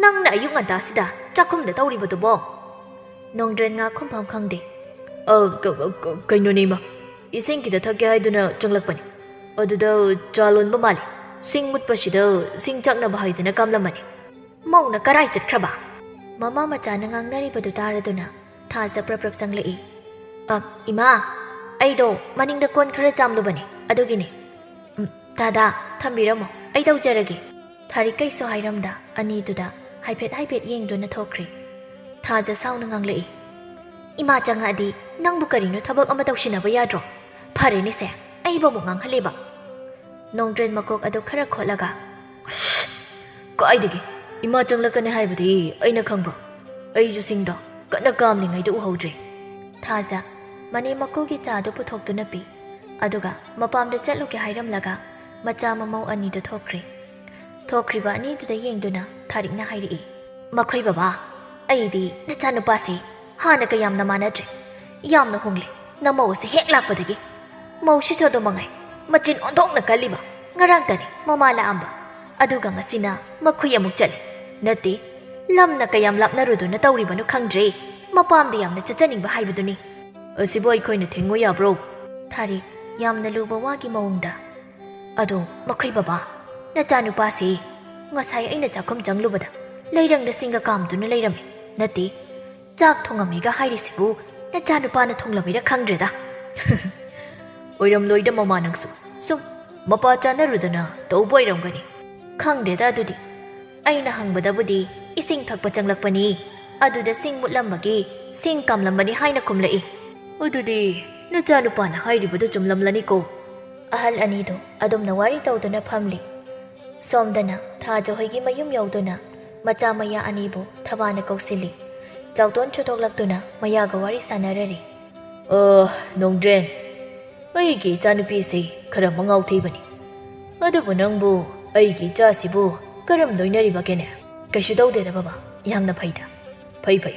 ꯅꯪꯅ ꯑꯌꯨꯛ ꯉꯟꯇꯥꯁꯤꯗ ꯆꯥꯛꯈꯨꯝꯗ ꯇꯧꯔꯤꯕꯗꯨꯕꯣ?" ꯅꯣꯡꯗ꯭ꯔꯦꯟ ꯉꯥ ꯈꯨꯝꯐꯝ ꯈꯪꯗꯦ꯫ "ꯑ, ꯀ-, ꯀ-, ꯀ-, ꯀꯩꯅꯣꯅꯦ ꯏꯃꯥ, ꯏꯁꯤꯡ ꯈꯤꯇ ꯊꯛꯀꯦ ꯍꯥꯏꯗꯨꯅ ꯆꯪꯂꯛꯄꯅꯤ꯫ ꯑꯗꯨꯗ ꯆꯥ ꯂꯣꯟꯕ ꯃꯥꯜꯂꯤ꯫ ꯁꯤꯡ ꯃꯨꯠꯄꯁꯤꯗ ꯁꯤꯡ ꯆꯥꯛꯅꯕ ꯍꯥꯏꯗꯅ ꯀꯥꯝꯂꯝꯕꯅꯤ꯫" "ꯃꯧꯅ ꯀꯔꯥꯏ ꯆꯠꯈ꯭ꯔꯕ?" ꯃꯃꯥ ꯃꯆꯥꯅ ꯉꯥꯡꯅꯔꯤꯕꯗꯨ ꯇꯥꯔꯗꯨꯅ ꯊꯥꯖ ꯄ꯭ꯔꯞ ꯄ꯭ꯔꯞ ꯆꯪꯂꯛꯏ꯫ "ꯑ, ꯏꯃꯥ, ꯑꯩꯗꯣ ꯃꯅꯤꯡꯗ ꯀꯣꯟ ꯈꯔ ꯆꯥꯝꯂꯨꯕꯅꯦ, ꯑꯗꯨꯒꯤꯅꯦ꯫" "ꯎꯝ, ꯗꯥꯗꯥ, ꯊꯝꯕꯤꯔꯝꯃꯣ, ꯑꯩ ꯇꯧꯖꯔꯒꯦ꯫" ꯊꯥꯔꯤ ꯀꯩꯁꯨ ꯍꯥꯏꯔꯝꯗ ꯑꯅꯤꯗꯨꯗ ꯍꯥꯏꯐꯦꯠ ꯍꯥꯏꯐꯦꯠ ꯌꯦꯡꯗꯨꯅ ꯊꯣꯛꯈ꯭ꯔꯦ꯫ ꯊꯥꯖ ꯁꯥꯎꯅ ꯉꯥꯡꯂꯛꯏ꯫ "ꯏꯃꯥ ꯆꯪꯉꯛꯑꯗꯤ ꯅꯪꯕꯨ ꯀꯔꯤꯅꯣ ꯊꯕꯛ ꯑꯃ ꯇꯧꯁꯤꯟꯅꯕ ꯌꯥꯗ꯭ꯔꯣ? ꯐꯔꯦꯅꯦꯁꯦ, ꯑꯩꯕꯨ ꯑꯃꯨꯛ ꯉꯥꯡꯍꯜꯂꯦꯕ꯫" ꯅꯣꯡꯗ꯭ꯔꯦꯟ ꯃꯀꯣꯛ ꯑꯗꯨ ꯈꯔ ꯈꯣꯠꯂꯒ, "ꯑꯁ, ꯀꯥꯏꯗꯒꯤ? ꯏꯃꯥ ꯆꯪꯂꯛꯀꯅꯤ ꯍꯥꯏꯕꯗꯤ ꯑꯩꯅ ꯈꯪꯕ꯭ꯔꯣ? ꯑꯩꯁꯨ ꯁꯤꯡꯗꯣ ꯀꯟꯅ ꯀꯥꯝꯂꯤꯉꯩꯗ ꯎꯍꯧꯗ꯭ꯔꯦ꯫" ꯊꯥꯖ ꯃꯅꯦꯝ ꯃꯀꯨꯒꯤ ꯆꯥꯗꯨ ꯄꯨꯊꯣꯛꯇꯨꯅ ꯄꯤ꯫ ꯑꯗꯨꯒ ꯃꯄꯥꯝꯗ ꯆꯠꯂꯨꯒꯦ ꯍꯥꯏꯔꯝꯂꯒ ꯃꯆꯥ ꯃꯃꯧ ꯑꯅꯤꯗꯨ ꯊꯣꯛꯈ꯭ꯔꯦ꯫ ꯊꯣꯛꯈ꯭ꯔꯤꯕ ꯑꯅꯤꯗꯨꯗ ꯌꯦꯡꯗꯨꯅ ꯊꯥꯔꯤꯛꯅ ꯍꯥꯏꯔꯛꯏ, "ꯃꯈꯣꯏ ꯕꯕꯥ, ꯑꯩꯗꯤ ꯅꯆꯥꯅꯨꯄꯥꯁꯤ ꯍꯥꯟꯅꯒ ꯌꯥꯝꯅ ꯃꯥꯟꯅꯗ꯭ꯔꯦ꯫ ꯌꯥꯝꯅ ꯍꯣꯡꯂꯦ ꯅꯃꯧ ꯑꯁꯤ ꯍꯦꯛ ꯂꯥꯛꯄꯗꯒꯤ꯫ ꯃꯧꯁꯤꯁꯨ ꯑꯗꯨ ꯃꯉꯥꯏ, ꯃꯆꯤꯟ ꯑꯣꯟꯊꯣꯛꯅ ꯀꯜꯂꯤꯕ꯫ ꯉꯔꯥꯡꯇꯅꯤ ꯃꯃꯥ ꯂꯥꯛꯑꯝꯕ, ꯑꯗꯨꯒ ꯉꯁꯤꯅ ꯃꯈꯣꯏ ꯑꯃꯨꯛ ꯆꯠꯂꯦ꯫ ꯅꯠꯇꯦ, ꯂꯝꯅ ꯀꯌꯥꯝ ꯂꯥꯞꯅꯔꯨꯗꯨꯅ ꯇꯧꯔꯤꯕꯅꯣ ꯈꯪꯗ꯭ꯔꯦ꯫ ꯃꯄꯥꯝꯗ ꯌꯥꯝꯅ ꯆꯠꯆꯅꯤꯡꯕ ꯍꯥꯏꯕꯗꯨꯅꯤ꯫ ꯑꯁꯤꯕꯨ ꯑꯩꯈꯣꯏꯅ ꯊꯤꯡꯉꯨ ꯌꯥꯕ꯭ꯔꯣ?" ꯊꯥꯔꯤꯛ ꯌꯥꯝꯅ ꯂꯨꯕ ꯋꯥꯒꯤ ꯃꯑꯣꯡꯗ, "ꯑꯗꯣ ꯃꯈꯣꯏ ꯕꯕꯥ, ꯅꯆꯥꯅꯨꯄꯥꯁꯤ ꯉꯁꯥꯏ ꯑꯩꯅ ꯆꯥꯛꯈꯨꯝ ꯆꯪꯂꯨꯕꯗ ꯂꯩꯔꯪꯗ ꯁꯤꯡꯒ ꯀꯥꯝꯗꯨꯅ ꯂꯩꯔꯝꯃꯤ꯫ ꯅꯠꯇꯦ, ꯆꯥꯛ ꯊꯣꯡꯉꯝꯃꯤꯒ ꯍꯥꯏꯔꯤꯁꯤꯕꯨ ꯅꯆꯥꯅꯨꯄꯥꯅ ꯊꯣꯡꯂꯝꯃꯤꯔ ꯈꯪꯗ꯭ꯔꯦꯗ꯫" "ꯑꯣꯏꯔꯝꯂꯣꯏꯗ ꯃꯃꯥ, ꯅꯪꯁꯨ ꯁꯨꯝ ꯃꯄꯥ ꯆꯥꯅꯔꯨꯗꯅ ꯇꯧꯕ ꯑꯣꯏꯔꯝꯒꯅꯤ꯫ ꯈꯪꯗꯦꯗ ꯑꯗꯨꯗꯤ꯫ ꯑꯩꯅ ꯍꯪꯕꯗꯕꯨꯗꯤ ꯏꯁꯤꯡ ꯊꯛꯄ ꯆꯪꯂꯛꯄꯅꯤ, ꯑꯗꯨꯗ ꯁꯤꯡ ꯃꯨꯠꯂꯝꯕꯒꯤ ꯁꯤꯡ ꯀꯥꯝꯂꯝꯕꯅꯤ ꯍꯥꯏꯅ ꯈꯨꯝꯂꯛꯏ꯫ ꯑꯗꯨꯗꯤ ꯅꯆꯥꯅꯨꯄꯥꯅ ꯍꯥꯏꯔꯤꯕꯗꯨ ꯆꯨꯝꯂꯝꯂꯅꯤꯀꯣ?" ꯑꯍꯜ ꯑꯅꯤꯗꯨ ꯑꯗꯨꯝꯅ ꯋꯥꯔꯤ ꯇꯧꯗꯨꯅ ꯐꯝꯂꯤ꯫ ꯁꯣꯝꯗꯅ ꯊꯥꯖ ꯍꯣꯏꯒꯤ ꯃꯌꯨꯝ ꯌꯧꯗꯨꯅ ꯃꯆꯥ ꯃꯌꯥ ꯑꯅꯤꯕꯨ ꯊꯕꯥꯅ ꯀꯧꯁꯤꯜꯂꯤ꯫ ꯆꯥꯎꯗꯣꯟ ꯆꯨꯊꯣꯛꯂꯛꯇꯨꯅ ꯃꯌꯥꯒ ꯋꯥꯔꯤ ꯁꯥꯟꯅꯔꯔꯤ꯫ "ꯑ, ꯅꯣꯡꯗ꯭ꯔꯦꯟ, ꯑꯩꯒꯤ ꯏꯆꯥꯅꯨꯄꯤꯁꯤ ꯈꯔ ꯃꯉꯥꯎ ꯊꯤꯕꯅꯤ꯫ ꯑꯗꯨꯕꯨ ꯅꯪꯕꯨ ꯑꯩꯒꯤ ꯏꯆꯥꯁꯤꯕꯨ ꯀꯔꯝ ꯂꯣꯏꯅꯔꯤꯕꯒꯦꯅꯦ?" "ꯀꯩꯁꯨ ꯇꯧꯗꯦꯗ ꯕꯕꯥ, ꯌꯥꯝꯅ ꯐꯩꯗ꯫ ꯐꯩ, ꯐꯩ꯫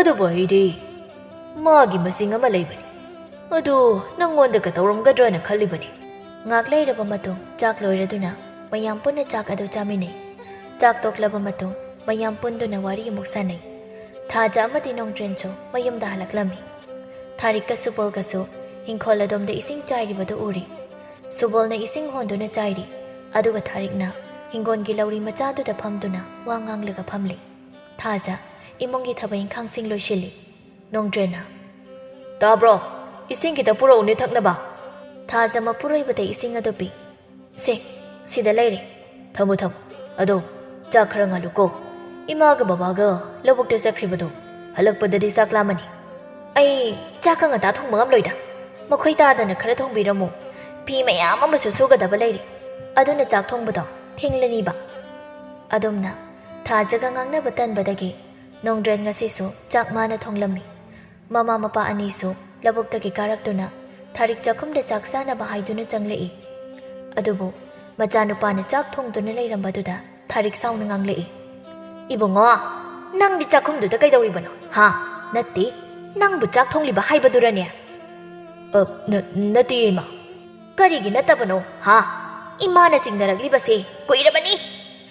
ꯑꯗꯨꯕꯨ ꯑꯩꯗꯤ ꯃꯥꯒꯤ ꯃꯁꯤꯡ ꯑꯃ ꯂꯩꯕꯅꯤ꯫ ꯑꯗꯨ ꯅꯪꯉꯣꯟꯗꯒ ꯇꯧꯔꯝꯒꯗ꯭ꯔꯅ ꯈꯜꯂꯤꯕꯅꯤ꯫" ꯉꯥꯛ ꯂꯩꯔꯕ ꯃꯇꯨꯡ ꯆꯥꯛ ꯂꯣꯏꯔꯗꯨꯅ ꯃꯌꯥꯝ ꯄꯨꯟꯅ ꯆꯥꯛ ꯑꯗꯨ ꯆꯥꯃꯤꯟꯅꯩ꯫ ꯆꯥꯛ ꯇꯣꯛꯂꯕ ꯃꯇꯨꯡ ꯃꯌꯥꯝ ꯄꯨꯟꯗꯨꯅ ꯋꯥꯔꯤ ꯑꯃꯨꯛ ꯁꯥꯟꯅꯩ꯫ ꯊꯥꯖ ꯑꯃꯗꯤ ꯅꯣꯡꯗ꯭ꯔꯦꯟꯁꯨ ꯃꯌꯨꯝꯗ ꯍꯜꯂꯛꯂꯝꯃꯤ꯫ ꯊꯥꯔꯤꯛꯀ ꯁꯨꯕꯣꯜꯒꯁꯨ ꯍꯤꯡꯈꯣꯜ ꯑꯗꯣꯝꯗ ꯏꯁꯤꯡ ꯆꯥꯏꯔꯤꯕꯗꯨ ꯎꯔꯤ꯫ ꯁꯨꯕꯣꯜꯅ ꯏꯁꯤꯡ ꯍꯣꯟꯗꯨꯅ ꯆꯥꯏꯔꯤ, ꯑꯗꯨꯒ ꯊꯥꯔꯤꯛꯅ ꯍꯤꯡꯒꯣꯜꯒꯤ ꯂꯧꯔꯤ ꯃꯆꯥꯗꯨꯗ ꯐꯝꯗꯨꯅ ꯋꯥ ꯉꯥꯡꯂꯒ ꯐꯝꯂꯤ꯫ ꯊꯥꯖ ꯏꯃꯨꯡꯒꯤ ꯊꯕꯛ ꯏꯪꯈꯥꯡꯁꯤꯡ ꯂꯣꯏꯁꯤꯜꯂꯤ꯫ ꯅꯣꯡꯗ꯭ꯔꯦꯟꯅ, "ꯇꯥꯕ꯭ꯔꯣ? ꯏꯁꯤꯡ ꯈꯤꯇ ꯄꯨꯔꯛꯎꯅꯦ ꯊꯛꯅꯕ꯫" ꯊꯥꯖ ꯃꯄꯨꯔꯣꯏꯕꯗ ꯏꯁꯤꯡ ꯑꯗꯨ ꯄꯤ꯫ "ꯁꯦ, ꯁꯤꯗ ꯂꯩꯔꯦ꯫ ꯊꯝꯃꯨ, ꯊꯝꯃꯨ꯫ ꯑꯗꯣ ꯆꯥꯛ ꯈꯔ ꯉꯥꯜꯂꯨꯀꯣ꯫ ꯏꯃꯥꯒ ꯕꯕꯥꯒ ꯂꯧꯕꯨꯛꯇ ꯆꯠꯈ꯭ꯔꯤꯕꯗꯣ ꯍꯜꯂꯛꯄꯗꯗꯤ ꯆꯥꯛ ꯂꯥꯝꯃꯅꯤ꯫" "ꯑꯩ ꯆꯥꯛꯀ ꯉꯟꯇꯥ ꯊꯣꯡꯕ ꯉꯝꯂꯣꯏꯗ꯫ ꯃꯈꯣꯏ ꯇꯥꯗꯅ ꯈꯔ ꯊꯣꯡꯕꯤꯔꯝꯃꯨ꯫ ꯐꯤ ꯃꯌꯥꯝ ꯑꯃꯁꯨ ꯁꯨꯒꯗꯕ ꯂꯩꯔꯤ꯫ ꯑꯗꯨꯅ ꯆꯥꯛ ꯊꯣꯡꯕꯗꯣ ꯊꯦꯡꯂꯅꯤꯕ꯫" ꯑꯗꯨꯝꯅ ꯊꯥꯖꯒ ꯉꯥꯡꯅꯕ ꯇꯟꯕꯗꯒꯤ ꯅꯣꯡꯗ꯭ꯔꯦꯟ ꯉꯁꯤꯁꯨ ꯆꯥꯛ ꯃꯥꯅ ꯊꯣꯡꯂꯝꯃꯤ꯫ ꯃꯃꯥ ꯃꯄꯥ ꯑꯅꯤꯁꯨ ꯂꯧꯕꯨꯛꯇꯒꯤ ꯀꯥꯔꯛꯇꯨꯅ ꯊꯥꯔꯤꯛ ꯆꯥꯛꯈꯨꯝꯗ ꯆꯥꯛ ꯆꯥꯅꯕ ꯍꯥꯏꯗꯨꯅ ꯆꯪꯂꯛꯏ꯫ ꯑꯗꯨꯕꯨ ꯃꯆꯥꯅꯨꯄꯥꯅ ꯆꯥꯛ ꯊꯣꯡꯗꯨꯅ ꯂꯩꯔꯝꯕꯗꯨꯗ ꯊꯥꯔꯤꯛ ꯁꯥꯎꯅ ꯉꯥꯡꯂꯛꯏ꯫ "ꯏꯕꯨꯡꯉꯣ, ꯅꯪꯗꯤ ꯆꯥꯛꯈꯨꯝꯗꯨꯗ ꯀꯩꯗꯧꯔꯤꯕꯅꯣ, ꯍꯥ? ꯅꯠꯇꯦ, ꯅꯪꯕꯨ ꯆꯥꯛ ꯊꯣꯡꯂꯤꯕ ꯍꯥꯏꯕꯗꯨꯔꯅꯦ?" "ꯑ, ꯅ-, ꯅꯠꯇꯦ, ꯏꯃꯥ꯫" "ꯀꯔꯤꯒꯤ ꯅꯠꯇꯕꯅꯣ, ꯍꯥ? ꯏꯃꯥꯅ ꯆꯤꯡꯅꯔꯛꯂꯤꯕꯁꯦ ꯀꯨꯏꯔꯕꯅꯤ꯫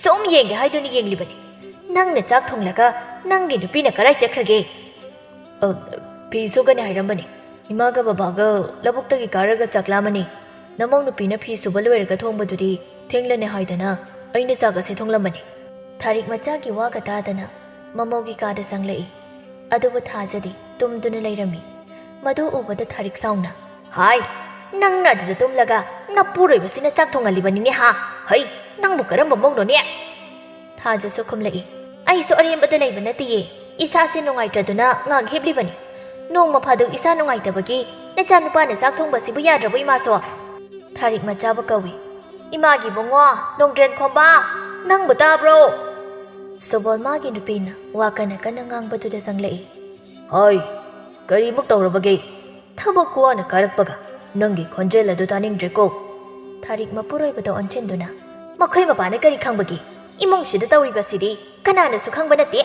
ꯁꯨꯝ ꯌꯦꯡꯒꯦ ꯍꯥꯏꯗꯨꯅ ꯌꯦꯡꯂꯤꯕꯅꯤ꯫ ꯅꯪꯅ ꯆꯥꯛ ꯊꯣꯡꯂꯒ ꯅꯪꯒꯤ ꯅꯨꯄꯤꯅ ꯀꯔꯥꯏ ꯆꯠꯈ꯭ꯔꯒꯦ?" "ꯑ, ꯐꯤ ꯁꯨꯒꯅꯤ ꯍꯥꯏꯔꯝꯕꯅꯤ꯫ ꯏꯃꯥꯒ ꯕꯕꯥꯒ ꯂꯧꯕꯨꯛꯇꯒꯤ ꯀꯥꯔꯒ ꯆꯥꯛ ꯂꯥꯝꯃꯅꯤ꯫ ꯅꯃꯧ ꯅꯨꯄꯤꯅ ꯐꯤ ꯁꯨꯕ ꯂꯣꯏꯔꯒ ꯊꯣꯡꯕꯗꯨꯗꯤ ꯊꯦꯡꯂꯅꯤ ꯍꯥꯏꯗꯅ ꯑꯩꯅ ꯆꯥꯛ ꯑꯁꯦ ꯊꯣꯡꯂꯝꯕꯅꯤ꯫" ꯊꯥꯔꯤꯛ ꯃꯆꯥꯒꯤ ꯋꯥꯒ ꯇꯥꯗꯅ ꯃꯃꯧꯒꯤ ꯀꯥꯗ ꯆꯪꯂꯛꯏ꯫ ꯑꯗꯨꯕꯨ ꯊꯥꯖꯗꯤ ꯇꯨꯝꯗꯨꯅ ꯂꯩꯔꯝꯃꯤ꯫ ꯃꯗꯨ ꯎꯕꯗ ꯊꯥꯔꯤꯛ ꯁꯥꯎꯅ, "ꯍꯥꯏ, ꯅꯪꯅ ꯑꯗꯨꯗ ꯇꯨꯝꯂꯒ ꯅꯄꯨꯔꯣꯏꯕꯁꯤꯅ ꯆꯥꯛ ꯊꯣꯡꯍꯜꯂꯤꯕꯅꯤꯅꯦ, ꯍꯥ? ꯍꯩ, ꯅꯪꯕꯨ ꯀꯔꯝꯕ ꯃꯧꯅꯣꯅꯦ?" ꯊꯥꯖꯁꯨ ꯈꯨꯝꯂꯛꯏ, "ꯑꯩꯁꯨ ꯑꯔꯦꯝꯕꯗ ꯂꯩꯕ ꯅꯠꯇꯤꯌꯦ, ꯏꯁꯥꯁꯦ ꯅꯨꯡꯉꯥꯏꯇ꯭ꯔꯗꯨꯅ ꯉꯥꯏꯍꯥꯛ ꯍꯤꯞꯂꯤꯕꯅꯤ꯫ ꯅꯣꯡꯃ ꯐꯥꯗꯣꯛ ꯏꯁꯥ ꯅꯨꯡꯉꯥꯏꯇꯕꯒꯤ ꯅꯆꯥꯅꯨꯄꯥꯅ ꯆꯥꯛ ꯊꯣꯡꯕꯁꯤꯕꯨ ꯌꯥꯗ꯭ꯔꯕꯣ, ꯏꯃꯥꯁꯨ?" ꯊꯥꯔꯤꯛ ꯃꯆꯥꯕꯨ ꯀꯧꯏ꯫ "ꯏꯃꯥꯒꯤ ꯏꯕꯨꯡꯉꯣ, ꯅꯣꯡꯗ꯭ꯔꯦꯟ ꯈꯣꯝꯕ, ꯅꯪꯕꯨ ꯇꯥꯕ꯭ꯔꯣ?" ꯁꯨꯕꯣꯜ ꯃꯥꯒꯤ ꯅꯨꯄꯤꯅ ꯋꯥ ꯀꯟꯅ ꯀꯟꯅ ꯉꯥꯡꯕꯗꯨꯗ ꯆꯪꯂꯛꯏ꯫ "ꯍꯣꯏ, ꯀꯔꯤꯃꯨꯛ ꯇꯧꯔꯕꯒꯦ? ꯊꯕꯛ ꯋꯥꯅ ꯀꯥꯔꯛꯄꯒ ꯅꯪꯒꯤ ꯈꯣꯟꯖꯦꯜ ꯑꯗꯨ ꯇꯥꯅꯤꯡꯗ꯭ꯔꯦꯀꯣ?" ꯊꯥꯔꯤꯛ ꯃꯄꯨꯔꯣꯏꯕꯗ ꯑꯣꯟꯁꯤꯟꯗꯨꯅ, "ꯃꯈꯣꯏ ꯃꯄꯥꯅ ꯀꯔꯤ ꯈꯪꯕꯒꯦ? ꯏꯃꯨꯡꯁꯤꯗ ꯇꯧꯔꯤꯕꯁꯤꯗꯤ ꯀꯅꯥꯅꯁꯨ ꯈꯪꯕ ꯅꯠꯇꯦ꯫"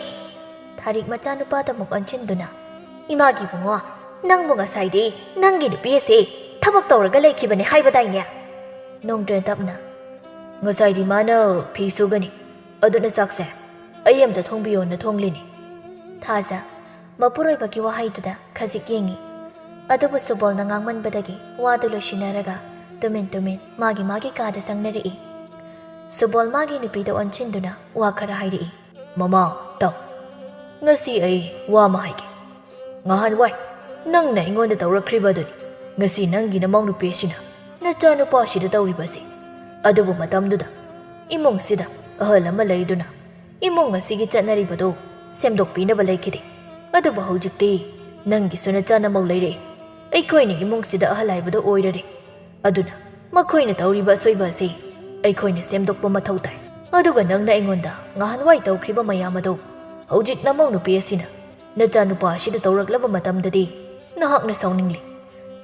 ꯊꯥꯔꯤꯛ ꯃꯆꯥꯅꯨꯄꯥꯗ ꯑꯃꯨꯛ ꯑꯣꯟꯁꯤꯟꯗꯨꯅ, "ꯏꯃꯥꯒꯤ ꯏꯕꯨꯡꯉꯣ, ꯅꯪꯕꯨ ꯉꯁꯥꯏꯗꯤ ꯅꯪꯒꯤ ꯅꯨꯄꯤ ꯑꯁꯤ ꯊꯕꯛ ꯇꯧꯔꯒ ꯂꯩꯈꯤꯕꯅꯦ ꯍꯥꯏꯕꯗꯥꯏꯅꯦ?" ꯅꯣꯡꯗ꯭ꯔꯦꯟ ꯇꯞꯅ, "ꯉꯁꯥꯏꯗꯤ ꯃꯥꯅ ꯐꯤ ꯁꯨꯒꯅꯤ, ꯑꯗꯨꯅ ꯆꯥꯛꯁꯦ ꯑꯩ ꯑꯝꯇ ꯊꯣꯡꯕꯤꯌꯣꯅ ꯊꯣꯡꯂꯤꯅꯤ꯫" ꯊꯥꯖ ꯃꯄꯨꯔꯣꯏꯕꯒꯤ ꯋꯥꯍꯩꯗꯨꯗ ꯈꯖꯤꯛ ꯌꯦꯡꯉꯤ꯫ ꯑꯗꯨꯕꯨ ꯁꯨꯕꯣꯜꯅ ꯉꯥꯡꯃꯟꯕꯗꯒꯤ ꯋꯥꯗꯨ ꯂꯣꯏꯁꯤꯟꯅꯔꯒ ꯇꯨꯃꯤꯟ ꯇꯨꯃꯤꯟ ꯃꯥꯒꯤ ꯃꯥꯒꯤ ꯀꯥꯗ ꯆꯪꯅꯔꯛꯏ꯫ ꯁꯨꯕꯣꯜ ꯃꯥꯒꯤ ꯅꯨꯄꯤꯗ ꯑꯣꯟꯁꯤꯟꯗꯨꯅ ꯋꯥ ꯈꯔ ꯍꯥꯏꯔꯛꯏ꯫ "ꯃꯃꯥ, ꯇꯥꯎ꯫ ꯉꯁꯤ ꯑꯩ ꯋꯥ ꯑꯃ ꯍꯥꯏꯒꯦ꯫ ꯉꯍꯥꯟꯋꯥꯏ ꯅꯪꯅ ꯑꯩꯉꯣꯟꯗ ꯇꯧꯔꯛꯈ꯭ꯔꯤꯕ ꯑꯗꯨꯅꯤ ꯉꯁꯤ ꯅꯪꯒꯤ ꯅꯃꯧ ꯅꯨꯄꯤ ꯑꯁꯤꯅ ꯅꯆꯥꯅꯨꯄꯥ ꯑꯁꯤꯗ ꯇꯧꯔꯤꯕꯁꯤ꯫ ꯑꯗꯨꯕꯨ ꯃꯇꯝꯗꯨꯗ ꯏꯃꯨꯡꯁꯤꯗ ꯑꯍꯜ ꯑꯃ ꯂꯩꯗꯨꯅ ꯏꯃꯨꯡ ꯑꯁꯤꯒꯤ ꯆꯠꯅꯔꯤꯕꯗꯨ ꯁꯦꯝꯗꯣꯛꯄꯤꯅꯕ ꯂꯩꯈꯤꯗꯦ꯫ ꯑꯗꯨꯕꯨ ꯍꯧꯖꯤꯛꯇꯤ ꯅꯪꯒꯤꯁꯨ ꯅꯆꯥ ꯅꯃꯧ ꯂꯩꯔꯦ꯫ ꯑꯩꯈꯣꯏꯅ ꯏꯃꯨꯡꯁꯤꯗ ꯑꯍꯜ ꯍꯥꯏꯕꯗꯨ ꯑꯣꯏꯔꯔꯦ꯫ ꯑꯗꯨꯅ ꯃꯈꯣꯏꯅ ꯇꯧꯔꯤꯕ ꯑꯁꯣꯏꯕ ꯑꯁꯤ ꯑꯩꯈꯣꯏꯅ ꯁꯦꯝꯗꯣꯛꯄ ꯃꯊꯧ ꯇꯥꯏ꯫ ꯑꯗꯨꯒ ꯅꯪꯅ ꯑꯩꯉꯣꯟꯗ ꯉꯍꯥꯟꯋꯥꯏ ꯇꯧꯈ꯭ꯔꯤꯕ ꯃꯌꯥꯝ ꯑꯗꯨ ꯍꯧꯖꯤꯛ ꯅꯃꯧ ꯅꯨꯄꯤ ꯑꯁꯤꯅ ꯅꯆꯥꯅꯨꯄꯥ ꯑꯁꯤꯗ ꯇꯧꯔꯛꯂꯕ ꯃꯇꯝꯗꯗꯤ ꯅꯍꯥꯛꯅ ꯁꯥꯎꯅꯤꯡꯂꯤ꯫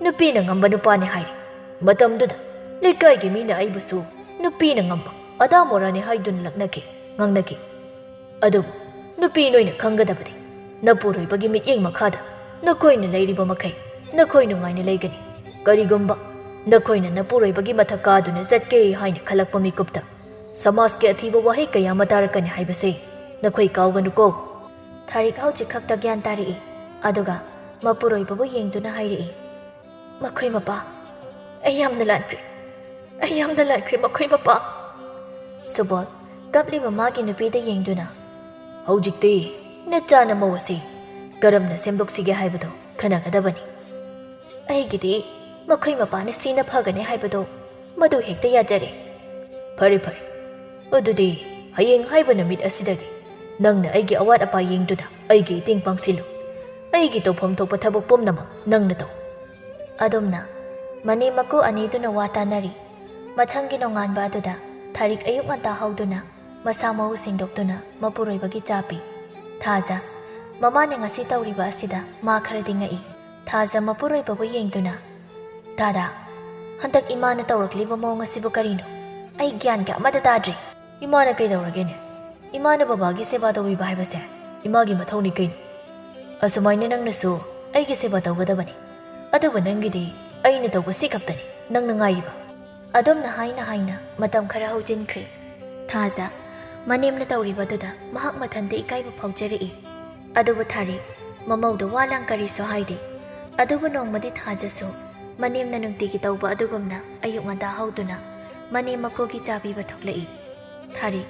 ꯅꯨꯄꯤꯅ ꯉꯝꯕ ꯅꯨꯄꯥꯅꯤ ꯍꯥꯏꯔꯤ꯫ ꯃꯇꯝꯗꯨꯗ ꯂꯩꯀꯥꯏꯒꯤ ꯃꯤꯅ ꯑꯩꯕꯨꯁꯨ ꯅꯨꯄꯤꯅ ꯉꯝꯕ ꯑꯗꯥ ꯃꯣꯔꯥꯅꯤ ꯍꯥꯏꯗꯨꯅ ꯂꯛꯅꯈꯤ, ꯉꯥꯡꯅꯈꯤ꯫ ꯑꯗꯨꯕꯨ ꯅꯨꯄꯤ ꯅꯣꯏꯅ ꯈꯪꯒꯗꯕꯗꯤ, ꯅꯄꯨꯔꯣꯏꯕꯒꯤ ꯃꯤꯠꯌꯦꯡ ꯃꯈꯥꯗ ꯅꯈꯣꯏꯅ ꯂꯩꯔꯤꯕ ꯃꯈꯩ ꯅꯈꯣꯏ ꯅꯨꯡꯉꯥꯏꯅ ꯂꯩꯒꯅꯤ꯫ ꯀꯔꯤꯒꯨꯝꯕ ꯅꯈꯣꯏꯅ ꯅꯄꯨꯔꯣꯏꯕꯒꯤ ꯃꯊꯛ ꯀꯥꯗꯨꯅ ꯆꯠꯀꯦ ꯍꯥꯏꯅ ꯈꯜꯂꯛꯄ ꯃꯤꯀꯨꯞꯇ ꯁꯃꯥꯖꯀꯤ ꯑꯊꯤꯕ ꯋꯥꯍꯩ ꯀꯌꯥ ꯑꯃ ꯇꯥꯔꯛꯀꯅꯤ ꯍꯥꯏꯕꯁꯦ ꯅꯈꯣꯏ ꯀꯥꯎꯒꯅꯨꯀꯣ꯫" ꯊꯥꯔꯤꯛ ꯍꯧꯖꯤꯛ ꯈꯛꯇ ꯒ꯭ꯌꯥꯟ ꯇꯥꯔꯛꯏ꯫ ꯑꯗꯨꯒ ꯃꯄꯨꯔꯣꯏꯕꯕꯨ ꯌꯦꯡꯗꯨꯅ ꯍꯥꯏꯔꯛꯏ, "ꯃꯈꯣꯏ ꯃꯄꯥ, ꯑꯩ ꯌꯥꯝꯅ ꯂꯥꯟꯈ꯭ꯔꯦ꯫ ꯑꯩ ꯌꯥꯝꯅ ꯂꯥꯟꯈ꯭ꯔꯦ, ꯃꯈꯣꯏ ꯃꯄꯥ꯫" ꯁꯨꯕꯣꯜ ꯀꯞꯂꯤꯕ ꯃꯥꯒꯤ ꯅꯨꯄꯤꯗ ꯌꯦꯡꯗꯨꯅ, "ꯍꯧꯖꯤꯛꯇꯤ ꯅꯆꯥ ꯅꯃꯧ ꯑꯁꯤ ꯀꯔꯝꯅ ꯁꯦꯝꯗꯣꯛꯁꯤꯒꯦ ꯍꯥꯏꯕꯗꯨ ꯈꯟꯅꯒꯗꯕꯅꯤ꯫" "ꯑꯩꯒꯤꯗꯤ ꯃꯈꯣꯏ ꯃꯄꯥꯅ ꯁꯤꯅ ꯐꯒꯅꯤ ꯍꯥꯏꯕꯗꯨ ꯃꯗꯨ ꯍꯦꯛꯇ ꯌꯥꯖꯔꯦ꯫" "ꯐꯔꯦ, ꯐꯔꯦ꯫ ꯑꯗꯨꯗꯤ ꯍꯌꯦꯡ ꯍꯥꯏꯕ ꯅꯨꯃꯤꯠ ꯑꯁꯤꯗꯒꯤ ꯅꯪꯅ ꯑꯩꯒꯤ ꯑꯋꯥꯠ ꯑꯄꯥ ꯌꯦꯡꯗꯨꯅ ꯑꯩꯒꯤ ꯏꯇꯦꯡ ꯄꯥꯡꯁꯤꯜꯂꯨ꯫ ꯑꯩꯒꯤ ꯇꯧꯐꯝ ꯊꯣꯛꯄ ꯊꯕꯛ ꯄꯨꯝꯅꯃꯛ ꯅꯪꯅ ꯇꯧ꯫" ꯑꯗꯨꯝꯅ ꯃꯅꯦꯝ ꯃꯀꯨ ꯑꯅꯤꯗꯨꯅ ꯋꯥ ꯇꯥꯅꯔꯤ꯫ ꯃꯊꯪꯒꯤ ꯅꯣꯡꯉꯥꯟꯕ ꯑꯗꯨꯗ ꯊꯥꯔꯤꯛ ꯑꯌꯨꯛ ꯉꯟꯇꯥ ꯍꯧꯗꯨꯅ ꯃꯁꯥ ꯃꯎ ꯁꯦꯡꯗꯣꯛꯇꯨꯅ ꯃꯄꯨꯔꯣꯏꯕꯒꯤ ꯆꯥ ꯄꯤ꯫ ꯊꯥꯖ, ꯃꯃꯥꯅ ꯉꯁꯤ ꯇꯧꯔꯤꯕ ꯑꯁꯤꯗ ꯃꯥ ꯈꯔꯗꯤ ꯉꯛꯏ꯫ ꯊꯥꯖ ꯃꯄꯨꯔꯣꯏꯕꯕꯨ ꯌꯦꯡꯗꯨꯅ, "ꯗꯥꯗꯥ, ꯍꯟꯗꯛ ꯏꯃꯥꯅ ꯇꯧꯔꯛꯂꯤꯕ ꯃꯑꯣꯡ ꯑꯁꯤꯕꯨ ꯀꯔꯤꯅꯣ? ꯑꯩ ꯒ꯭ꯌꯥꯟꯒ ꯑꯃꯠꯇ ꯇꯥꯗ꯭ꯔꯦ꯫ ꯏꯃꯥꯅ ꯀꯩꯗꯧꯔꯒꯦꯅꯦ? ꯏꯃꯥꯅ ꯕꯕꯥꯒꯤ ꯁꯦꯕꯥ ꯇꯧꯕꯤꯕ ꯍꯥꯏꯕꯁꯦ ꯏꯃꯥꯒꯤ ꯃꯊꯧꯅꯤ ꯀꯩꯅꯣ? ꯑꯁꯨꯃꯥꯏꯅ ꯅꯪꯅꯁꯨ ꯑꯩꯒꯤ ꯁꯦꯕꯥ ꯇꯧꯒꯗꯕꯅꯤ꯫ ꯑꯗꯨꯕꯨ ꯅꯪꯒꯤꯗꯤ ꯑꯩꯅ ꯇꯧꯕ ꯁꯤ ꯈꯛꯇꯅꯤ ꯅꯪꯅ ꯉꯥꯏꯔꯤꯕ?" ꯑꯗꯨꯝꯅ ꯍꯥꯏꯅ ꯍꯥꯏꯅ ꯃꯇꯝ ꯈꯔ ꯍꯧꯖꯤꯟꯈ꯭ꯔꯦ꯫ ꯊꯥꯖ ꯃꯅꯦꯝꯅ ꯇꯧꯔꯤꯕꯗꯨꯗ ꯃꯍꯥꯛ ꯃꯊꯟꯇ ꯏꯀꯥꯏꯕ ꯐꯥꯎꯖꯔꯛꯏ꯫ ꯑꯗꯨꯕꯨ ꯊꯥꯔꯤꯛ ꯃꯃꯧꯗ ꯋꯥ ꯂꯥꯡ ꯀꯔꯤꯁꯨ ꯍꯥꯏꯗꯦ꯫ ꯑꯗꯨꯕꯨ ꯅꯣꯡꯃꯗꯤ ꯊꯥꯖꯁꯨ ꯃꯅꯦꯝꯅ ꯅꯨꯡꯇꯤꯒꯤ ꯇꯧꯕ ꯑꯗꯨꯒꯨꯝꯅ ꯑꯌꯨꯛ ꯉꯟꯇꯥ ꯍꯧꯗꯨꯅ ꯃꯅꯦꯝ ꯃꯀꯨꯒꯤ ꯆꯥ ꯄꯤꯕ ꯊꯣꯛꯂꯛꯏ꯫ ꯊꯥꯔꯤꯛ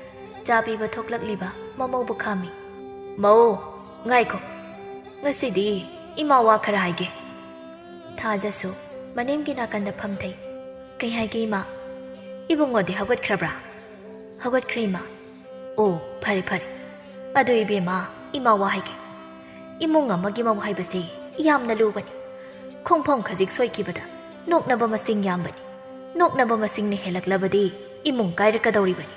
ꯆꯥ ꯄꯤꯕ ꯊꯣꯛꯂꯛꯂꯤꯕ ꯃꯃꯧꯕꯨ ꯈꯥꯝꯃꯤ꯫ "ꯃꯧ, ꯉꯥꯏꯈꯣ, ꯉꯁꯤꯗꯤ ꯏꯃꯥ ꯋꯥ ꯈꯔ ꯍꯥꯏꯒꯦ꯫" ꯊꯥꯖꯁꯨ ꯃꯅꯦꯝꯒꯤ ꯅꯥꯀꯟꯗ ꯐꯝꯊꯩ꯫ "ꯀꯩ ꯍꯥꯏꯒꯦ ꯏꯃꯥ? ꯏꯕꯨꯡꯉꯣꯗꯤ ꯍꯧꯒꯠꯈ꯭ꯔꯕ꯭ꯔꯥ?" "ꯍꯧꯒꯠꯈ꯭ꯔꯦ ꯏꯃꯥ꯫" "ꯑꯣ, ꯐꯔꯦ ꯐꯔꯦ꯫ ꯑꯗꯨ ꯏꯕꯦꯝꯃ, ꯏꯃꯥ ꯋꯥ ꯍꯥꯏꯒꯦ꯫ ꯏꯃꯨꯡ ꯑꯃꯒꯤ ꯃꯧ ꯍꯥꯏꯕꯁꯤ ꯌꯥꯝꯅ ꯂꯨꯕꯅꯤ꯫ ꯈꯣꯡꯐꯝ ꯈꯖꯤꯛ ꯁꯣꯏꯈꯤꯕꯗ ꯅꯣꯛꯅꯕ ꯃꯁꯤꯡ ꯌꯥꯝꯕꯅꯤ꯫ ꯅꯣꯛꯅꯕ ꯃꯁꯤꯡꯅ ꯍꯦꯜꯂꯛꯂꯕꯗꯤ ꯏꯃꯨꯡ ꯀꯥꯏꯔꯛꯀꯗꯧꯔꯤꯕꯅꯤ꯫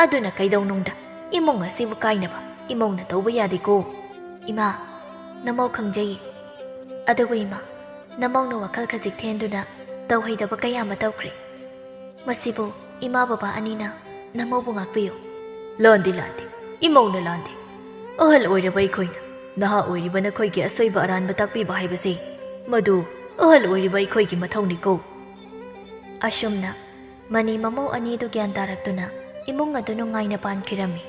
ꯑꯗꯨꯅ ꯀꯩꯗꯧꯅꯨꯡꯗ ꯏꯃꯨꯡ ꯑꯁꯤꯕꯨ ꯀꯥꯏꯅꯕ ꯏꯃꯧꯅ ꯇꯧꯕ ꯌꯥꯗꯦꯀꯣ꯫" "ꯏꯃꯥ, ꯅꯃꯧ ꯈꯪꯖꯩ꯫ ꯑꯗꯨꯕꯨ ꯏꯃꯥ, ꯅꯃꯧꯅ ꯋꯥꯈꯜ ꯈꯖꯤꯛ ꯊꯦꯟꯗꯨꯅ ꯇꯧꯍꯩꯗꯕ ꯀꯌꯥ ꯑꯃ ꯇꯧꯈ꯭ꯔꯦ꯫ ꯃꯁꯤꯕꯨ ꯏꯃꯥ ꯕꯕꯥ ꯑꯅꯤꯅ ꯅꯃꯧꯕꯨ ꯉꯥꯛꯄꯤꯌꯨ꯫" "ꯂꯥꯟꯗꯦ, ꯂꯥꯟꯗꯦ꯫ ꯏꯃꯧꯅ ꯂꯥꯟꯗꯦ꯫ ꯑꯍꯜ ꯑꯣꯏꯔꯕ ꯑꯩꯈꯣꯏꯅ ꯅꯍꯥ ꯑꯣꯏꯔꯤꯕ ꯅꯈꯣꯏꯒꯤ ꯑꯁꯣꯏꯕ ꯑꯔꯥꯟꯕ ꯇꯥꯛꯄꯤꯕ ꯍꯥꯏꯕꯁꯤ ꯃꯗꯨ ꯑꯍꯜ ꯑꯣꯏꯔꯤꯕ ꯑꯩꯈꯣꯏꯒꯤ ꯃꯊꯧꯅꯤꯀꯣ꯫" ꯑꯁꯨꯝꯅ ꯃꯅꯦꯝ ꯃꯃꯧ ꯑꯅꯤꯗꯨ ꯒ꯭ꯌꯥꯟ ꯇꯥꯔꯛꯇꯨꯅ ꯏꯃꯨꯡ ꯑꯗꯨ ꯅꯨꯡꯉꯥꯏꯅ ꯄꯥꯟꯈꯤꯔꯝꯃꯤ꯫